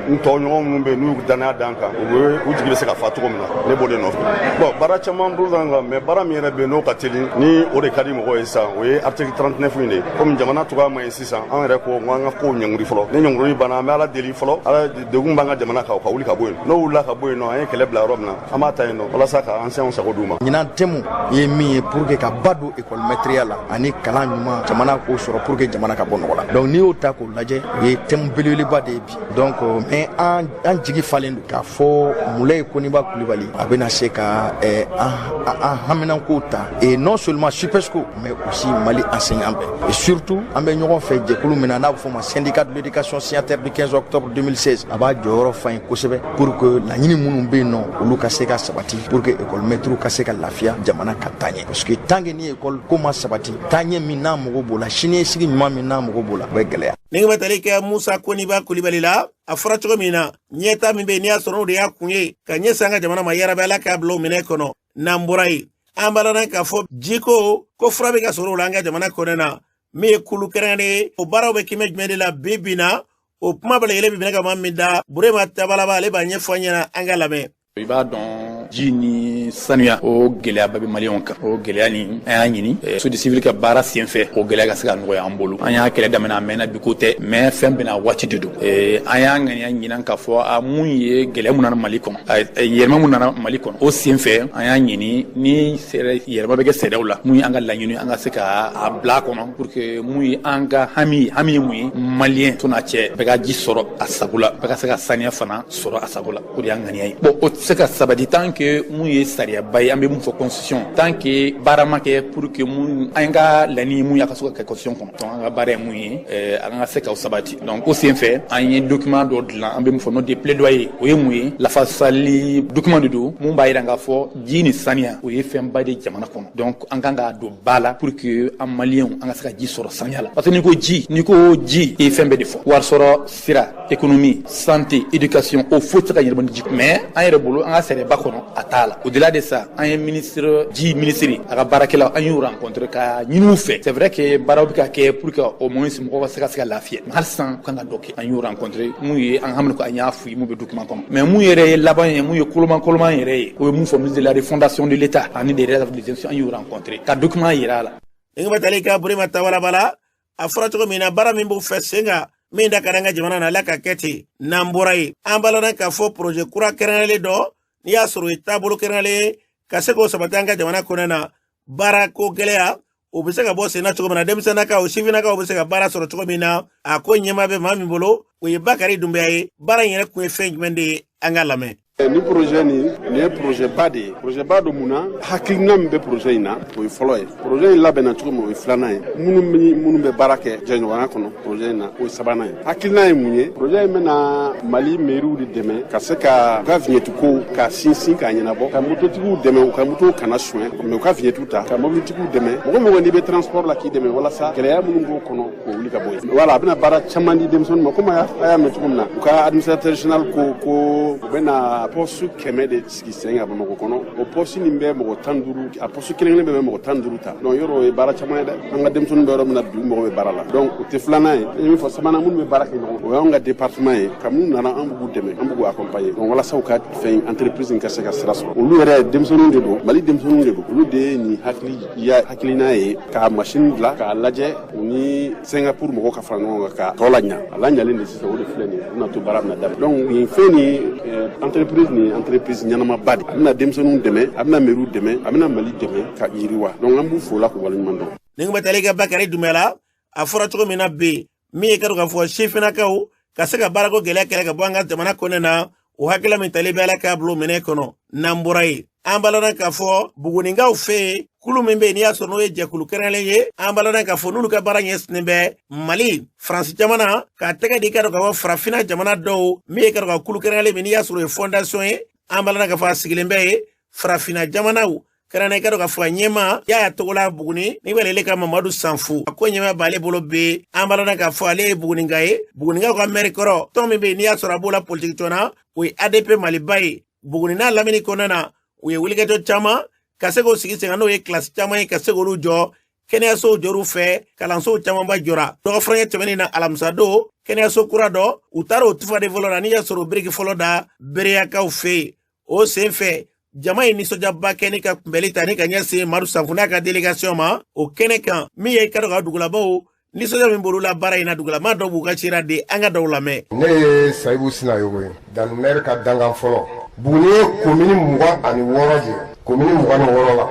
n tɔɲɔgɔn minnu bɛ yen n'u danaya d'an kan, u bɛ u jigi bɛ se ka fa cogo min na, ne b'o de nɔfɛ. Bon, baara caman bolo kan, mais baara min yɛrɛ bɛ yen n'o ka teli ni o de ka di mɔgɔw ye sisan, o ye article 39 in de ye. Komi jamana cogoya man ɲi sisan, an yɛrɛ ko an ka kow ɲɛngiri fɔlɔ. Ni ɲɔngirili banna, an bɛ Ala deli fɔlɔ, Ala degun b'an ka jamana kan, o ka wuli ka bɔ yen. N'o wulila ka bɔ yen nɔ, an ye kɛlɛ bila yɔrɔ min na, an b'a ta yen nɔ walasa ka enseignants sago d'u ma. Ɲinan thème ye min ye, pour que ka ba don école maîtrise la ani kalan ɲuman, jamana k'o sɔrɔ pour que jamana ka bɔ nɔgɔ la. Donc n'i y'o ta k'o lajɛ, o ye thème belebeleba de ye bi. Donc mais an jigi falen don k'a fɔ Mulayi Koniba Kulibali a bɛna se ka an haminankow ta, et non seulement SYPESCO mais aussi Mali enseignant bɛɛ, et surtout an bɛ ɲɔgɔn fɛ jɛkulu min na n'a bɛ fɔ o ma syndicat de l'éducation signataire du 15 octobre 2016, a b'a jɔyɔrɔ fa yen kosɛbɛ pour que laɲini minnu bɛ yen nɔ, olu ka se ka sabati, pour que école maître ka se ka lafiya, jamana ka taa ɲɛ, parce que tant que ni école ko ma sabati, taaɲɛ min n'a mago b'o la, siniɲɛsigi ɲuman min n'a mago b'o la, o bɛ gɛlɛya. Ni bɛ tali kɛ Musa Koniba Kulibali la, a fɔra cogo min na, ɲɛta min bɛ yen n'i y'a sɔrɔ n'o de y'a kun ye ka ɲɛsin an ka jamana ma, yarabi, Ala k'a bila o minɛ kɔnɔ. N'an bɔra yen, an b'a lɔn k'a fɔ jiko ko fura bɛ ka sɔrɔ o la an ka jamana kɔnɔ na, min ye kulu kɛrɛnkɛrɛnnen ye, o baaraw bɛ kimɛ jumɛn de la bi bi na, o kuma bɛ yɛlɛ bi minɛ ka maa min da, Burema Tabalaba, ale b'a ɲɛfɔ an ɲɛna, an ka lamɛn. I b'a dɔn, ji ni sanuya, o gɛlɛyaba bɛ maliyɛnw kan. O gɛlɛya nin, an y'a ɲini société civile ka baara sen fɛ, o gɛlɛya ka se ka nɔgɔya an bolo. An y'a kɛlɛ daminɛ, a mɛnna, bi ko tɛ, mais fɛn bɛna waati de don. An y'a ŋaniya ɲinan k'a fɔ a mun ye gɛlɛya mun nana Mali kɔnɔ, yɛlɛma mun nana Mali kɔnɔ, o sen fɛ an y'a ɲini ni yɛlɛma bɛ kɛ sariyaw la, mun ye an ka laɲini, an ka se ka a bila a kɔnɔ pour que mun ye an ka hami, hami ye mun ye, maliyɛn to n'a cɛ bɛɛ ka ji sɔrɔ a sago la, bɛɛ ka se ka saniya fana sɔrɔ a sago la. O de y'an ŋaniya ye. Bon, o tɛ se ka sabati tant que mun ye sariyaba ye, an bɛ mun fɔ constitution, tant que baara ma kɛ pour que mun an ka laɲini mun ye, a ka se ka kɛ constitution kɔnɔ. Donc an ka baara ye mun ye, an ka se k'o sabati. Donc o sen fɛ, an ye document dɔ dilan, an bɛ mun fɔ note de plaidoyer. O ye mun ye? Lafasali document de don mun b'a jira k'a fɔ ji ni saniya, o ye fɛnba de jamana kɔnɔ. Donc an kan k'a don ba la pour que an maliyɛnw, an ka se ka ji sɔrɔ saniya la, parce que n'i ko ji, i ye fɛn bɛɛ de fɔ: wari sɔrɔ sira, économie, santé, éducation, o foyi tɛ se ka ɲɛnabɔ ni ji. Mais an yɛrɛ bolo, an ka sariyaba kɔnɔ. a t'a la. Au-delà de ça, an ye ministre ji ministre a ka baarakɛlaw, an y'u rencontré ka ɲini u fɛ. C'est vrai que baaraw bɛ ka kɛ pour que au moins mɔgɔw ka se ka lafiya, mais hali sisan u kan ka dɔ kɛ. An y'u rencontré, mun ye an hami ko an y'a f'u ye mun bɛ document kɔnɔ, mais mun yɛrɛ ye laban ye, mun ye koloman koloman yɛrɛ ye, o ye mun fɔ ministre de la refondation de l'État ani des réserves des institutions, an y'u rencontré ka document yira a la. Ni bɛ tali ka Burema Tawalabala, a fɔra cogo min na, baara min b'u fɛ sen kan, min da ka di an ka jamana na, Ala ka kɛ ten. N'an bɔra yen, an balana k'a fɔ projet kura kɛrɛnkɛrɛnlen dɔ, n'i y'a sɔrɔ o ye taabolo kɛrɛnkɛrɛnlen ye ka se k'o sabati an ka jamana kɔnɔ na, baara ko gɛlɛya o bɛ se ka bɔ sen na cogo min na, denmisɛnninakaw, sifinnakaw bɛ se ka baara sɔrɔ cogo min na. A ko ɲɛmaa bɛ maa min bolo, o ye Bakari Dunbiya ye. Baara in yɛrɛ kun ye fɛn jumɛn de ye? An ka lamɛn. Ni projet nin ye projet ba de ye. Projet ba don mun na? Hakilina min bɛ projet in na, o ye fɔlɔ ye. Projet in labɛnna cogo min, o ye filanan ye. Minnu bɛ baara kɛ jɛɲɔgɔnya kɔnɔ projet in na, o ye sabanan ye. Hakilina ye mun ye? Projet in bɛna Mali mairiw de dɛmɛ ka se ka u ka vignette ko ka sinsin k'a ɲɛnabɔ, ka mototigiw dɛmɛ u ka motow kana suɲɛ, mais u ka vignette ta, ka mobilitigiw dɛmɛ, mɔgɔ mɔgɔ n'i bɛ transport la, k'i dɛmɛ walasa gɛlɛya minnu b'o kɔnɔ, k'o wuli ka bɔ yen. Wala a bɛna baara caman di denmisɛnninw ma. Komi a y'a mɛn cogo min na, u ka administrateur général ko u bɛna poste 100 de sigi sen kan Bamakɔ kɔnɔ. O poste nin bɛ mɔgɔ 15, a poste kelen kelen bɛɛ bɛ mɔgɔ 15 ta. Donc yɔrɔ o ye baara caman ye dɛ. An ka denmisɛnninw bɛ yɔrɔ min na bi, u mago bɛ baara la. Donc o tɛ filanan ye. N ye min fɔ sabanan, minnu bɛ baara kɛ ɲɔgɔn, o y'anw ka département ye. Ka minnu nana, an b'u dɛmɛ, an b'u accompagner, donc walasa u ka fɛn entreprise in ka se ka sira sɔrɔ. Olu yɛrɛ denmisɛnninw de don, Mali denmisɛnninw de don. Olu de ye nin hakili ya hakilina ye ka machine dilan k'a lajɛ, u ni Singapour mɔgɔw ka fara ɲɔgɔn kan ka tɔ la ɲa. A la ɲalen de sisan, o de filɛ nin ye, o bɛna to baara bɛna daminɛ. Donc nin fɛn nin, entreprise nin, entreprise ɲɛnamaba de. A bɛna denmisɛnninw dɛmɛ, a bɛna mɛriw dɛmɛ, a bɛna Mali dɛmɛ ka yiriwa. Donc an b'u fo la k'u waleɲuman dɔn. Ni bɛ tali kɛ Bakari Dunbiya la, a fɔra cogo min na bi, min ye kadɔ k'a fɔ sifinnakaw ka se ka baarako gɛlɛya kɛlɛ ka bɔ an ka jamana kɔnɔ na, o hakilila min tali bɛ, Ala k'a bila o minɛ kɔnɔ. N'an bɔra yen, an balana k'a fɔ Buguninkaw fɛ yen, kulu min bɛ yen n'i y'a sɔrɔ n'o ye jɛkulu kɛrɛnkɛrɛnlen ye, an balana k'a fɔ n'olu ka baara ɲɛsinnen bɛ Mali, Faransi jamana k'a tɛgɛ di kadɔ k'a fɔ farafinna jamana dɔw, min ye kadɔ ka kulu kɛrɛnkɛrɛnlen min n'i y'a sɔrɔ o ye fondation ye, an balana k'a fɔ a sigilen bɛ yen farafinna jamanaw kɛrɛnkɛrɛnnen, kadɔ k'a fɔ a ɲɛma y'a togola Buguni ni bɛ ale ka Mamadu Sanfu, a ko ɲɛma b'ale bolo bi. An balana k'a fɔ ale ye Buguninka ye, Buguninkaw ka mɛri kɔrɔ, tɔn min bɛ yen n'i y'a sɔrɔ a b'o la politiki tɔn na, o ye ADP Maliba ye. Buguni n'a lamini kɔnɔna na, u ye wulikajɔ caman ka se k'o sigi sen kan, n'o ye kilasi caman ye ka se k'olu jɔ, kɛnɛyasow jɔr'u fɛ, kalansow camanba jɔra. Dɔgɔfurancɛ tɛmɛnen na, alamisa don, kɛnɛyaso kura dɔ, u taara o tufa de fɔlɔ la, n'i y'a sɔrɔ biriki fɔlɔ da Bereyakaw fɛ yen. O sen fɛ, jama ye nisɔndiyaba kɛ ni ka kunbɛli ta ni ka ɲɛsin Madu Sanfu n'a ka délégation ma o kɛnɛ kan. Min ye kadɔ ka dugulabaw nisɔndiya min b'olu la baara in na, dugulama dɔw b'u ka sira di, an ka dɔw lamɛn. Ne ye Sayibu Sinayogo ye, Dani maire ka dankan fɔlɔ. Buguni ye komini 26 de ye. Komini 26 la,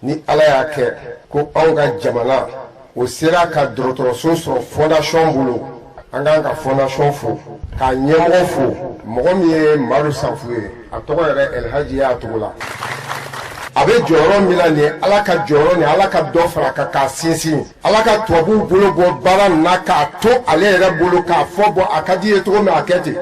ni Ala y'a kɛ ko anw ka jamana o sera ka dɔgɔtɔrɔso sɔrɔ fondation bolo, an k'an ka fondation fo, k'a ɲɛmɔgɔ fo, mɔgɔ min ye Madu Sanfu ye, a tɔgɔ yɛrɛ Elhaji y'a togo la. A bɛ jɔyɔrɔ min na nin ye, Ala ka jɔyɔrɔ nin, Ala ka dɔ fara kan k'a sinsin. Ala ka tubabuw bolo bɔ baara nin na k'a to ale yɛrɛ bolo k'a fɔ bɔ a ka di ye cogo min, a kɛ ten.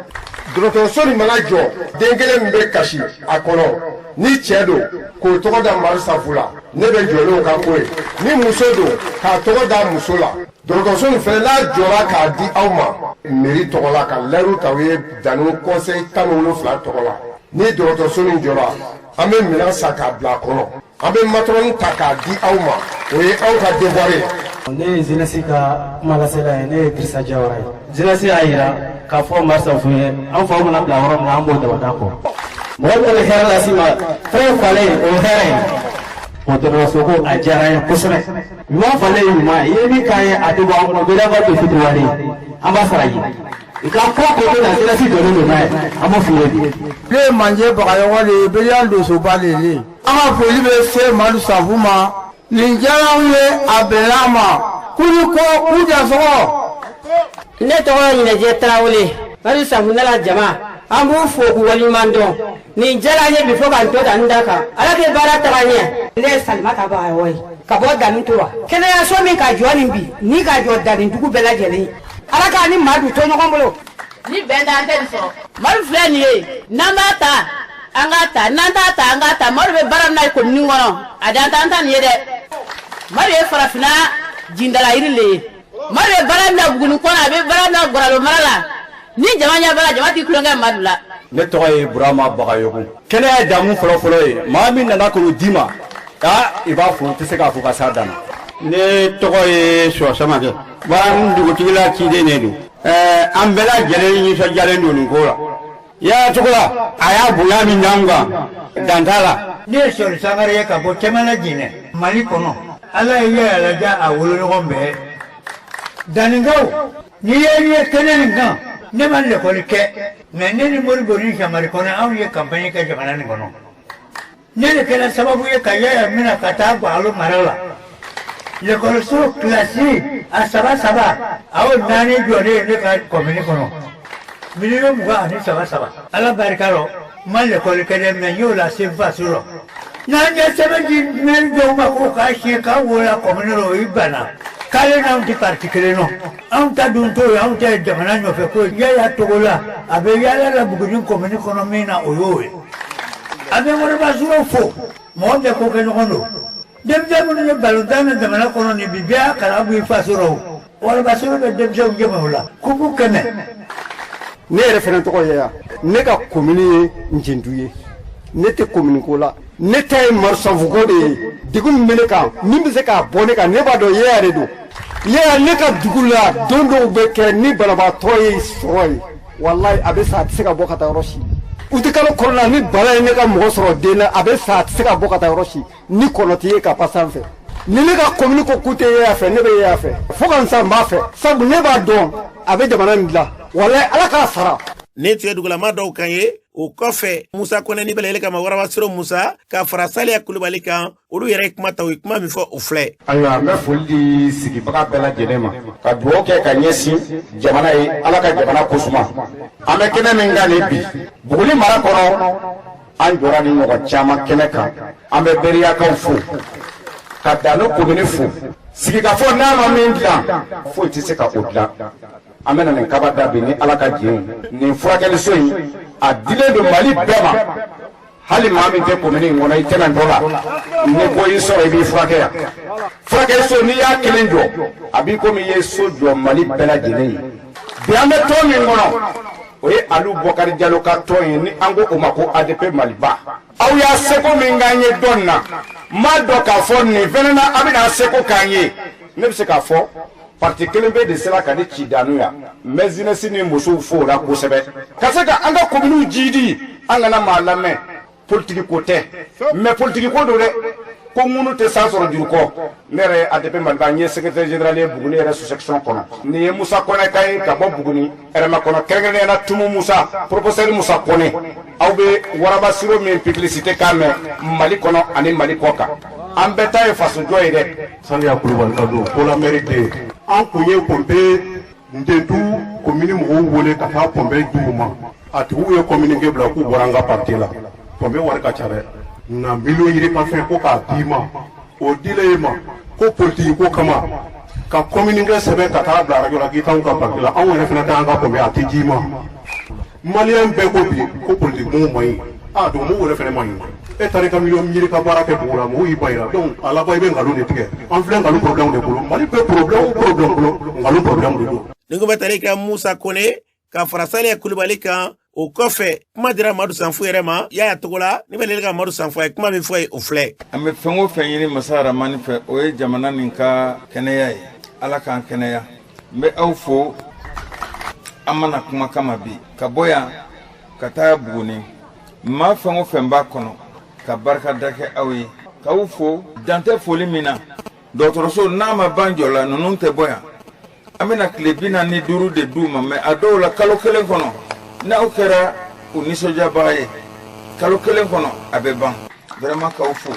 Dɔgɔtɔrɔso nin mana jɔ, den kelen min bɛ kasi a kɔnɔ, ni cɛ don, k'o tɔgɔ da Madu Sanfu la, ne bɛ jɔ n'o ka ko ye. Ni muso don, k'a tɔgɔ da muso la. Dɔgɔtɔrɔso nin fɛnɛ, n'a jɔra k'a di aw ma mairie tɔgɔ la, ka layiru ta u ye Dani conseil 17 tɔgɔ la, ni dɔgɔtɔrɔso nin jɔra, an bɛ minɛn san k'a bila a kɔnɔ, an bɛ matɔrɔni ta k'a di aw ma, o ye anw ka devoir ye. Ne ye jeunesse ka kumalasela ye, ne ye Dirisa Jawara ye. Jeunesse y'a yira k'a fɔ Madu Sanfu ye, an faw mana bila yɔrɔ min na, an b'o dabada kɔ. Mɔgɔ min bɛ hɛrɛ las'i ma, fɛn falen o ye hɛrɛ ye. O dɔgɔtɔrɔso ko a diyara an ye kosɛbɛ. Ɲuman falen ye ɲuman ye, i ye min k'an ye, a tɛ bɔ an kɔnɔ, bɛɛ b'a to fitiriwale ye, an b'a sara i ye. I ka ko ko bɛ na, jeunesse jɔlen don n'a ye, an b'o f'i ye bi. Ne ye Manje Bagayɔgɔ de ye, Beriya Donsoba de ye. An ka foli bɛ se Madu Sanfu ma. Nin diyara anw ye, a bɛnna an ma. K'u ko k'u jasɔgɔ. Ne tɔgɔ ye Ɲinɛjɛ Tarawele. Madu Sanfu ne la jama, an b'u fo k'u waleɲuman dɔn. Nin diyara an ye bi fo k'an to ta n da kan. Ala k'e baara taga ɲɛ. Ne ye Salimata Bagayɔgɔ ye ka bɔ Dani Tura. Kɛnɛyaso min ka jɔ nin bi, ni ka jɔ Dani dugu bɛɛ lajɛlen. Ala k'a ni Madu to ɲɔgɔn bolo. Ni bɛn t'an tɛ nin sɔrɔ. Madu filɛ nin ye, n'an b'a ta, an k'a ta, n'an t'a ta, an k'a ta. Madu bɛ baara min na komini kɔnɔ, a dan t'an ta nin ye dɛ. Madu ye farafinna jindala yiri le ye. Madu bɛ baara min na Buguni kɔnɔ, a bɛ baara min na Gɔrɔlo mara la. Ni jama ɲɛ b'a la, jama t'i tulonkɛ Madu la. Ne tɔgɔ ye Burama Bagayogo. Kɛnɛya ye damu fɔlɔfɔlɔ ye, maa min nana k'o d'i ma, aa i b'a fo, i tɛ se k'a fo ka s'a dan na. Ne tɔgɔ ye Sɔ Samakɛ, baara dugutigi la ciden de don. Ɛɛ an bɛɛ lajɛlen nisɔndiyalen don nin ko la. Yaya Togola, a y'a bonya min d'an kan, dan t'a la. Ne ye Sɔli Sangare ye ka bɔ Cɛmana Jinɛ, Mali kɔnɔ. Ala ye Yaya ladiya a woloɲɔgɔn bɛɛ. Daninkaw, n'i ye n ye kɛnɛ nin kan, ne ma lekɔli kɛ, mais ne ni Modibo ni Jamari Kɔnɛ anw ye campagne kɛ jamana nin kɔnɔ. Ne de kɛra sababu ye ka Yaya minɛ ka taa Gwalo mara la. Lekɔliso kilasi a saba saba, a y'o naani jɔlen ye ne ka kɔmini kɔnɔ. 23 000. Ala barika rɔ, n ma lekɔli kɛ dɛ, mais n y'o lase n faso rɔ. N'an ye sɛbɛn di mɛri dɔw ma k'o k'a siɲɛ k'an wolola kɔmini rɔ, o y'i banna. K'ale n'anw tɛ parti kelen nɔ. Anw ta dun t'o ye, anw ta ye jamana nɔfɛ ko ye. Yaya Togola, a bɛ yaala la Buguni kɔmini kɔnɔ min na, o y'o ye. A bɛ Wɔrɔbasuro fo, mɔgɔ bɛɛ ko kɛ ɲɔgɔn don. Denmisɛn minnu ye balontan na jamana kɔnɔ nin bi, bɛɛ y'a kalan bɔ i faso rɔ o. Wɔrɔbasuro bɛ denmisɛnw dɛmɛ o la. Kupu 100. Ne yɛrɛ fana tɔgɔ ye Yaya. Ne ka komini ye Njendu ye. Ne tɛ komini ko la. Ne ta ye marisanfuko de ye. Degun min bɛ ne kan, min bɛ se k'a bɔ ne kan, ne b'a dɔn Yaya de don. Yaya, ne ka dugu la, don dɔw bɛ kɛ ni banabaatɔ ye sɔrɔ ye, walayi a bɛ sa, a tɛ se ka bɔ ka taa yɔrɔ si. Utikalo kɔnɔna ni bana ye ne ka mɔgɔ sɔrɔ den na, a bɛ sa, a tɛ se ka bɔ ka taa yɔrɔ si, ni kɔnɔ tɛ ye ka pa sanfɛ. Ni ne ka komini ko k'u tɛ Yaya fɛ, ne bɛ Yaya fɛ fo ka n sa, n b'a fɛ, sabu ne b'a dɔn a bɛ jamana nin dilan, walayi ala k'a sara. Ne tun ye dugulama dɔw kan ye. O kɔfɛ, Musa Kɔnɛ ni bɛlɛyɛlɛ kama Warabasiro Musa ka fara Saliya Kulubali kan, olu yɛrɛ ye kuma ta, u ye kuma min fɔ o filɛ. Ayiwa, n bɛ foli di sigibaga bɛɛ lajɛlen ma, ka dugawu kɛ ka ɲɛsin jamana ye, ala ka jamana kosuma. An bɛ kɛnɛ min kan nin bi Buguni mara kɔnɔ, an jɔra ni ɲɔgɔn caman kɛnɛ kan. An bɛ Beriyakaw fo, ka Dano komini fo. Sigikafɔ n'a ma min dilan, foyi tɛ se ka o dilan. An bɛna nin kaba da bi ni ala ka jɛn ye. Nin furakɛliso in, a dilen don Mali bɛɛ ma. Hali maa min tɛ komini in kɔnɔ, i tɛmɛntɔ la ni ko y'i sɔrɔ, i b'i furakɛ yan. Furakɛliso, n'i y'a kelen jɔ, a b'i komi i ye so jɔ Mali bɛɛ lajɛlen ye. Bi an bɛ tɔn min kɔnɔ, o ye Alu Bɔkari Jalo ka tɔn ye, ni an ko o ma ko ADP Maliba. Aw y'a seko min k'an ye dɔn na, n b'a dɔn k'a fɔ nin fɛnɛ na, a bɛna seko k'an ye. Ne bɛ se k'a fɔ parti kelen bɛ de sera ka ne ci Danu yan. N bɛ jeunesse ni musow fo o la kosɛbɛ, ka se ka an ka kominiw jiidi. An kana maa lamɛn, politiki ko tɛ, mais politiki ko don dɛ. Ko ŋunu tɛ san sɔrɔ juru kɔ. Ne yɛrɛ ye ADP Maliba, n ye secrétaire général ye Buguni yɛrɛ sous-section kɔnɔ. Nin ye Musa Kɔnɛ ka ye ka bɔ Buguni yɛrɛma kɔnɔ, kɛrɛnkɛrɛnnenya la Tumu Musa, professeur Musa Kɔnɛ. Aw bɛ Warabasiro min publicité kan mɛn Mali kɔnɔ ani Mali kɔ kan. An bɛɛ ta ye fasojɔ ye dɛ. Saliya Kulubali ka don ko la mairie den. An kun ye pɔnpe Ntentu komini mɔgɔw wele ka taa pɔnpe di u ma. A tigiw ye communiqué bila k'u bɔra an ka parti la. Pɔnpe wari ka ca dɛ, nka miliyɔn yirika fɛn ko k'a d'i ma, o dilen e ma ko politiki ko kama, ka communiqué sɛbɛn ka taa bila arajo la k'i t'anw ka parti la, anw yɛrɛ fana t'an ka pɔnpe, a tɛ d'i ma. Maliyɛn bɛɛ ko bi ko politiki mɔgɔw man ɲi. A dugu mɔgɔw yɛrɛ fana man ɲi. E taara i ka miliyɔn yirika baara kɛ dugu la, mɔgɔw y'i ban i la, donc a laban i bɛ nkalon de tigɛ. An filɛ nkalon problème de bolo. Mali bɛ problème o problème bolo, nkalon problème de don. Nin ko bɛ tali kɛ Musa Kone ka fara Saliya Kulubali kan. O kɔfɛ, kuma dira Madu Sanfu yɛrɛ ma Yaya Togola ni bɛ lele ka Madu Sanfu, a ye kuma min fɔ ye, o filɛ. An bɛ fɛn o fɛn ɲini Masa Ramani fɛ, o ye jamana nin ka kɛnɛya ye. Ala k'an kɛnɛya. N bɛ aw fo. An mana kuma kama bi ka bɔ yan ka taa Buguni, maa fɛn o fɛn b'a kɔnɔ, ka barika da kɛ aw ye, k'aw fo dan tɛ foli min na. Dɔgɔtɔrɔso n'a ma ban jɔ la, ninnu tɛ bɔ yan. An bɛna tile 45 de d'u ma, mais a dɔw la kalo kelen kɔnɔ, n'aw kɛra u nisɔndiyabaga ye, kalo kelen kɔnɔ a bɛ ban. Vraiment, k'aw fo.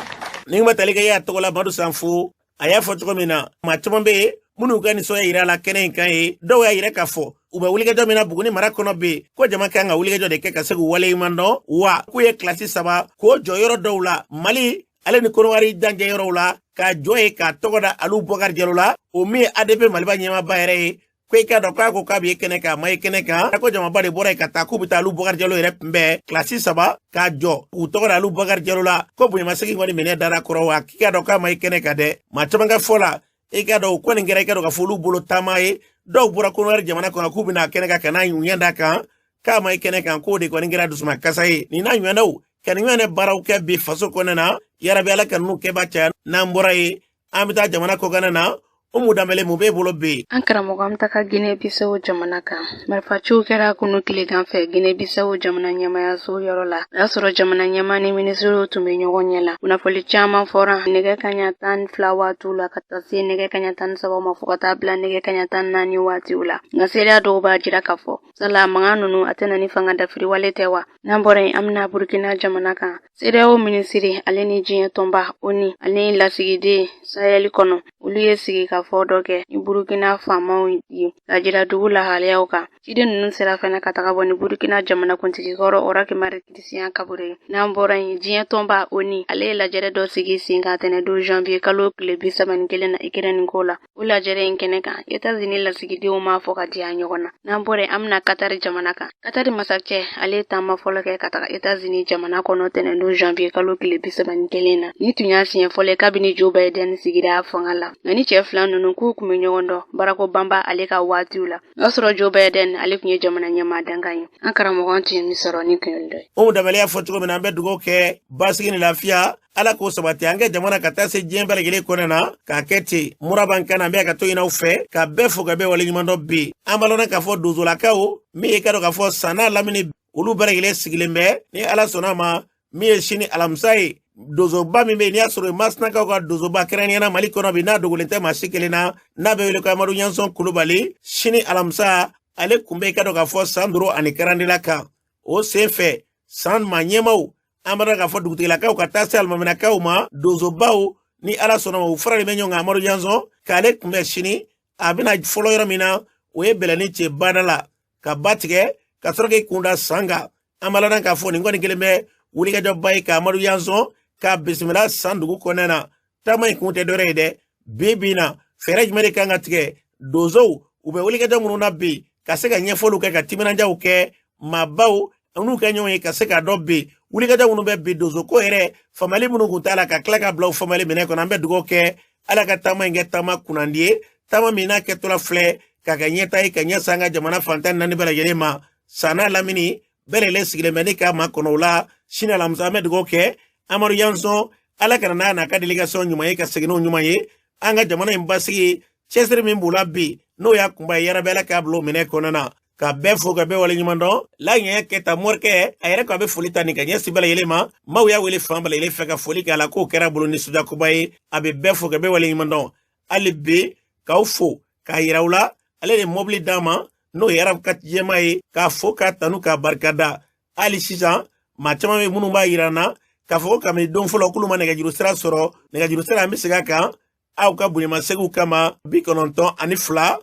Ni ma tali kɛ Yaya Togola Madu Sanfo, a y'a fɔ cogo min na, maa caman bɛ yen minnu ka nisɔndiya yira la kɛnɛ in kan ye. Dɔw y'a yira k'a fɔ u bɛ wulikajɔ min na Buguni mara kɔnɔ bɛ yen, ko jama kan ka wulikajɔ de kɛ ka se k'u waleɲuman dɔn, wa k'u ye kilasi 3 k'o jɔ yɔrɔ dɔw la Mali ale ni Kɔnɔwari dancɛ yɔrɔw la, k'a jɔ ye k'a tɔgɔ da Alu Bɔkari Jalo la, o min ye ADP Maliba ɲɛmaaba yɛrɛ ye. Ko i k'a dɔn k'a ko k'a bɛ ye kɛnɛ kan, a ma ye kɛnɛ kan, ko jamaba de bɔra yen ka taa k'u bɛ taa Alu Bɔkari Jalo yɛrɛ kunbɛn, kilasi 3 k'a jɔ k'u tɔgɔ da Alu Bɔkari Jalo la, ko bonyamasegin kɔni minɛ dara kɔrɔ, wa k'i k'a dɔn k'a ma ye kɛnɛ kan dɛ. Maa caman ka fɔ la, i k'a dɔn o kɔni kɛra i k'a dɔn k'a fɔ olu bolo taama ye. Dɔw bɔra Kɔnɔwari jamana kɔnɔ k'u bɛna kɛnɛ kan ka na u ɲɛ da kan. K'a ma i kɛnɛ kan k'o de kɔni kɛra dusuma kasa ye. Nin n'a ɲɔgɔnnaw ka nin ɲɔgɔnna baaraw kɛ bi faso kɔnɔna na, yarabi Ala ka ninnu kɛba caya. N'an bɔra yen, an bɛ taa jamana kɔkanna na. Umu Danbɛlɛ, mun b'e bolo bi? An karamɔgɔ, an bɛ taga Guinée Bissau jamana kan. Marifaciw kɛra kunu tilegan fɛ Guinée Bissau jamana ɲɛmayaso yɔrɔ la. O y'a sɔrɔ jamana ɲɛmaa ni minisiriw tun bɛ ɲɔgɔn ɲɛ la. Kunnafoli caman fɔra nɛgɛ kaɲa 12 waatiw la ka taa se nɛgɛ kaɲa 13 ma, fo ka taa bila nɛgɛ kaɲa 14 waatiw la. Nka seereya dɔw b'a jira k'a fɔ sala mankan ninnu a tɛna ni fanga dafiri wale tɛ wa. N'an bɔra yen, an bɛna Burkina jamana kan. CEDEAO minisiri ale ni diɲɛ tɔnba ONU ale ni lasigiden Sahel kɔnɔ, olu ye sigikafɔ dɔ kɛ ni Burkina faamaw ye ka jira dugu lahalayaw kan. Ciden ninnu sera fana ka taga bɔ ni Burkina jamanakuntigi kɔrɔ Roch Marc Christian Kabore ye. N'an bɔra yen, diɲɛ tɔnba ONU ale ye lajɛrɛ dɔ sigi sen kan tɛnɛdon janvier kalo tile 31 na Ukraine ko la. O lajɛrɛ in kɛnɛ kan, États-Unis lasigidenw m'a fɔ ka diya ɲɔgɔn na. N'an bɔra yen, an bɛna Katari jamana kan. Katari masakɛ ale ye taama fɔlɔ kɛ ka taga États-Unis jamana kɔnɔ tɛnɛndon janvier kalo tile 31 na. Nin tun y'a siɲɛ fɔlɔ ye kabini Joe Biden sigira fanga la. Nka ni cɛ fila ninnu k'u tun bɛ ɲɔgɔn dɔn Barack Obama ale ka waatiw la. O y'a sɔrɔ Joe Biden ale tun ye jamana ɲɛmaa dankan ye. An karamɔgɔ, an tun ye min sɔrɔ ni kun ye dɔ ye. Umu Danbɛlɛ y'a fɔ cogo min na, an bɛ dugawu kɛ basigi ni lafiya, Ala k'o sabati an ka jamana ka taa se diɲɛ bɛɛ lajɛlen kɔnɔ na k'a kɛ ten. Mura b'an kan na, an bɛ ka to ɲini aw fɛ ka bɛɛ fo ka bɛɛ waleɲuman dɔn. Bi an b'a lɔn k'a fɔ dozolakaw min ye ka dɔn k'a fɔ san n'a lamini, olu bɛɛ lajɛlen sigilen bɛ ni Ala sɔnna a ma min ye sini alamisa ye. Donsoba min bɛ yen n'i y'a sɔrɔ Masinakaw ka donsoba kɛrɛnkɛrɛnnenya Mali kɔnɔ bi, n'a dogolen tɛ maa si kelen na, n'a bɛ wele ko Amadu Ɲansɔn Kulubali, sini alamisa ale kun bɛ i ka dɔn k'a fɔ san duuru ani karandila kan. O sen fɛ, san maa ɲɛmaaw, an b'a dɔn k'a fɔ dugutigilakaw ka taa se alimaminakaw ma, donsobaw, ni Ala sɔnna ma, u faralen bɛ ɲɔgɔn kan Amadu Ɲansɔn k'ale kunbɛn sini. A bɛna fɔlɔ yɔrɔ min na, o ye Bɛlɛni cɛ bada la ka ba tigɛ ka sɔrɔ k'i kun da san kan. An b'a lɔn k'a fɔ nin kɔni kelen bɛ wulikajɔba ye ka Amadu Ɲansɔn k'a bisimila san dugu kɔnɔna na. Taama in kun tɛ dɔwɛrɛ ye dɛ, bi bi in na fɛɛrɛ jumɛn de kan ka tigɛ donsow u bɛ wulikajɔ minnu na bi, ka se ka ɲɛfɔliw kɛ, ka timinandiyaw kɛ maabaw n'u kɛ ɲɔgɔn ye, ka se k'a dɔn bi wulikajɔ minnu bɛ bi donsoko yɛrɛ faamali minnu kun t'a la, ka tila ka bila u faamali minɛ kɔnɔ. An bɛ dugawu kɛ Ala ka taama in kɛ taama kunnandi ye, taama min n'a kɛtɔla filɛ ka kɛ ɲɛta ye ka ɲɛsin an ka jamana fan 14 bɛɛ lajɛlen ma. San n'a lamini bɛɛ lajɛlen sigilen bɛ ni k'a makɔnɔ o la sini alamisa. An bɛ dugawu kɛ Amadu Ɲansɔn, Ala kana n'a n'a ka délégation ɲuman ye ka segin n'o ɲuman ye. An ka jamana in basigi cɛsiri min b'u la bi, n'o y'a kunba ye, yarabi Ala k'a bila o minɛ kɔnɔna na. Ka bɛɛ fo ka bɛɛ waleɲuman dɔn. Laɲɛ kɛta morikɛ a yɛrɛ ko a bɛ foli ta nin ka ɲɛsin bɛɛ lajɛlen ma. Maaw y'a wele fan bɛɛ lajɛlen fɛ ka foli kɛ a la, k'o kɛra bolo nisɔndiyakoba ye. A bɛ bɛɛ fo ka bɛɛ waleɲuman dɔn. Hali bi k'aw fo k'a yira u la, ale de mɔbili d'an ma, n'o ye arabu ka jɛma ye, k'a fo k'a tanu k'a barikada. Hali sisan maa caman bɛ minnu b'a yira n na k'a fɔ ko kabini don fɔlɔ k'olu ma nɛgɛjuru sira sɔrɔ. Nɛgɛjuru sira, an bɛ segin a kan aw ka bonyamasegin kama: 92 33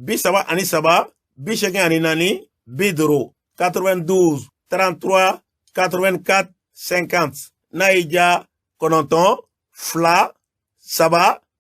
84 50, 92 33 84 50. N'a y'i diya, 9 2 3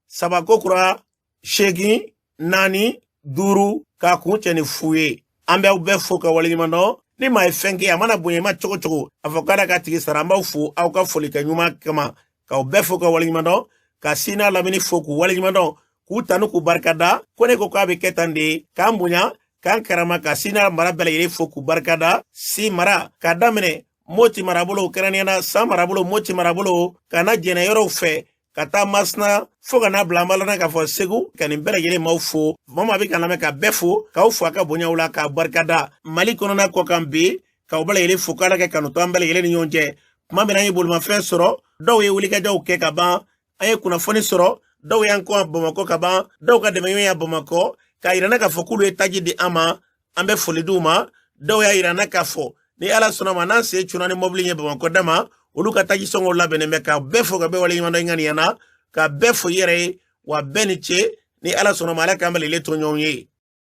3 ko kura 8 4 5 k'a kun cɛ ni fu ye. An bɛ aw bɛɛ fo ka waleɲuman dɔn. Ni maa ye fɛn kɛ, a mana bonya i ma cogo cogo, a fɔ k'ala ka tigi sara. An b'aw fo aw ka folikɛ ɲuman kama, k'aw bɛɛ fo ka waleɲuman dɔn, ka sina lamini fo k'u waleɲuman dɔn, k'u tanu k'u barikada. Ko ne ko k'a bɛ kɛ tan de, k'an bonya k'an karama, ka sina mara bɛɛ lajɛlen fo k'u barikada. Si mara k'a daminɛ Moti marabolo, kɛrɛnkɛrɛnnenya la San marabolo, Moti marabolo, ka na Jɛnɛ yɔrɔw fɛ ka taa Masina, fo ka n'a bila an b'a k'a fɔ Segu, ka nin bɛɛ lajɛlen maaw fo. Maa maa bɛ ka lamɛn, ka bɛɛ fo k'aw fo a ka bonyaw la k'a barikada. Mali kɔnɔna kɔ kan bi, k'aw bɛɛ lajɛlen fo, k'Ala kɛ kanu to an bɛɛ lajɛlen ni ɲɔgɔn cɛ. Tuma min an ye bolimafɛn sɔrɔ, dɔw ye wulikajɔw kɛ ka ban, an ye kunnafoni sɔrɔ, dɔw y'an kɔ Bamakɔ ka ban, dɔw ka dɛmɛɲɔgɔnya Bamakɔ k'a yira n na k'a fɔ k'olu ye taji di an ma, an bɛ foli d'u ma. Dɔw y'a yira n na k'a fɔ ni Ala sɔnna ma, n'an sen cunna ni mɔbili ye Bamakɔ da ma, olu ka taji sɔngɔw labɛnnen bɛ. Ka bɛɛ fo ka bɛɛ waleɲuman dɔn i ŋaniya na, ka bɛɛ fo i yɛrɛ ye, wa bɛɛ ni ce. Ni Ala sɔnna ma, Ala k'an bɛɛ lajɛlen to ɲɔgɔn ye.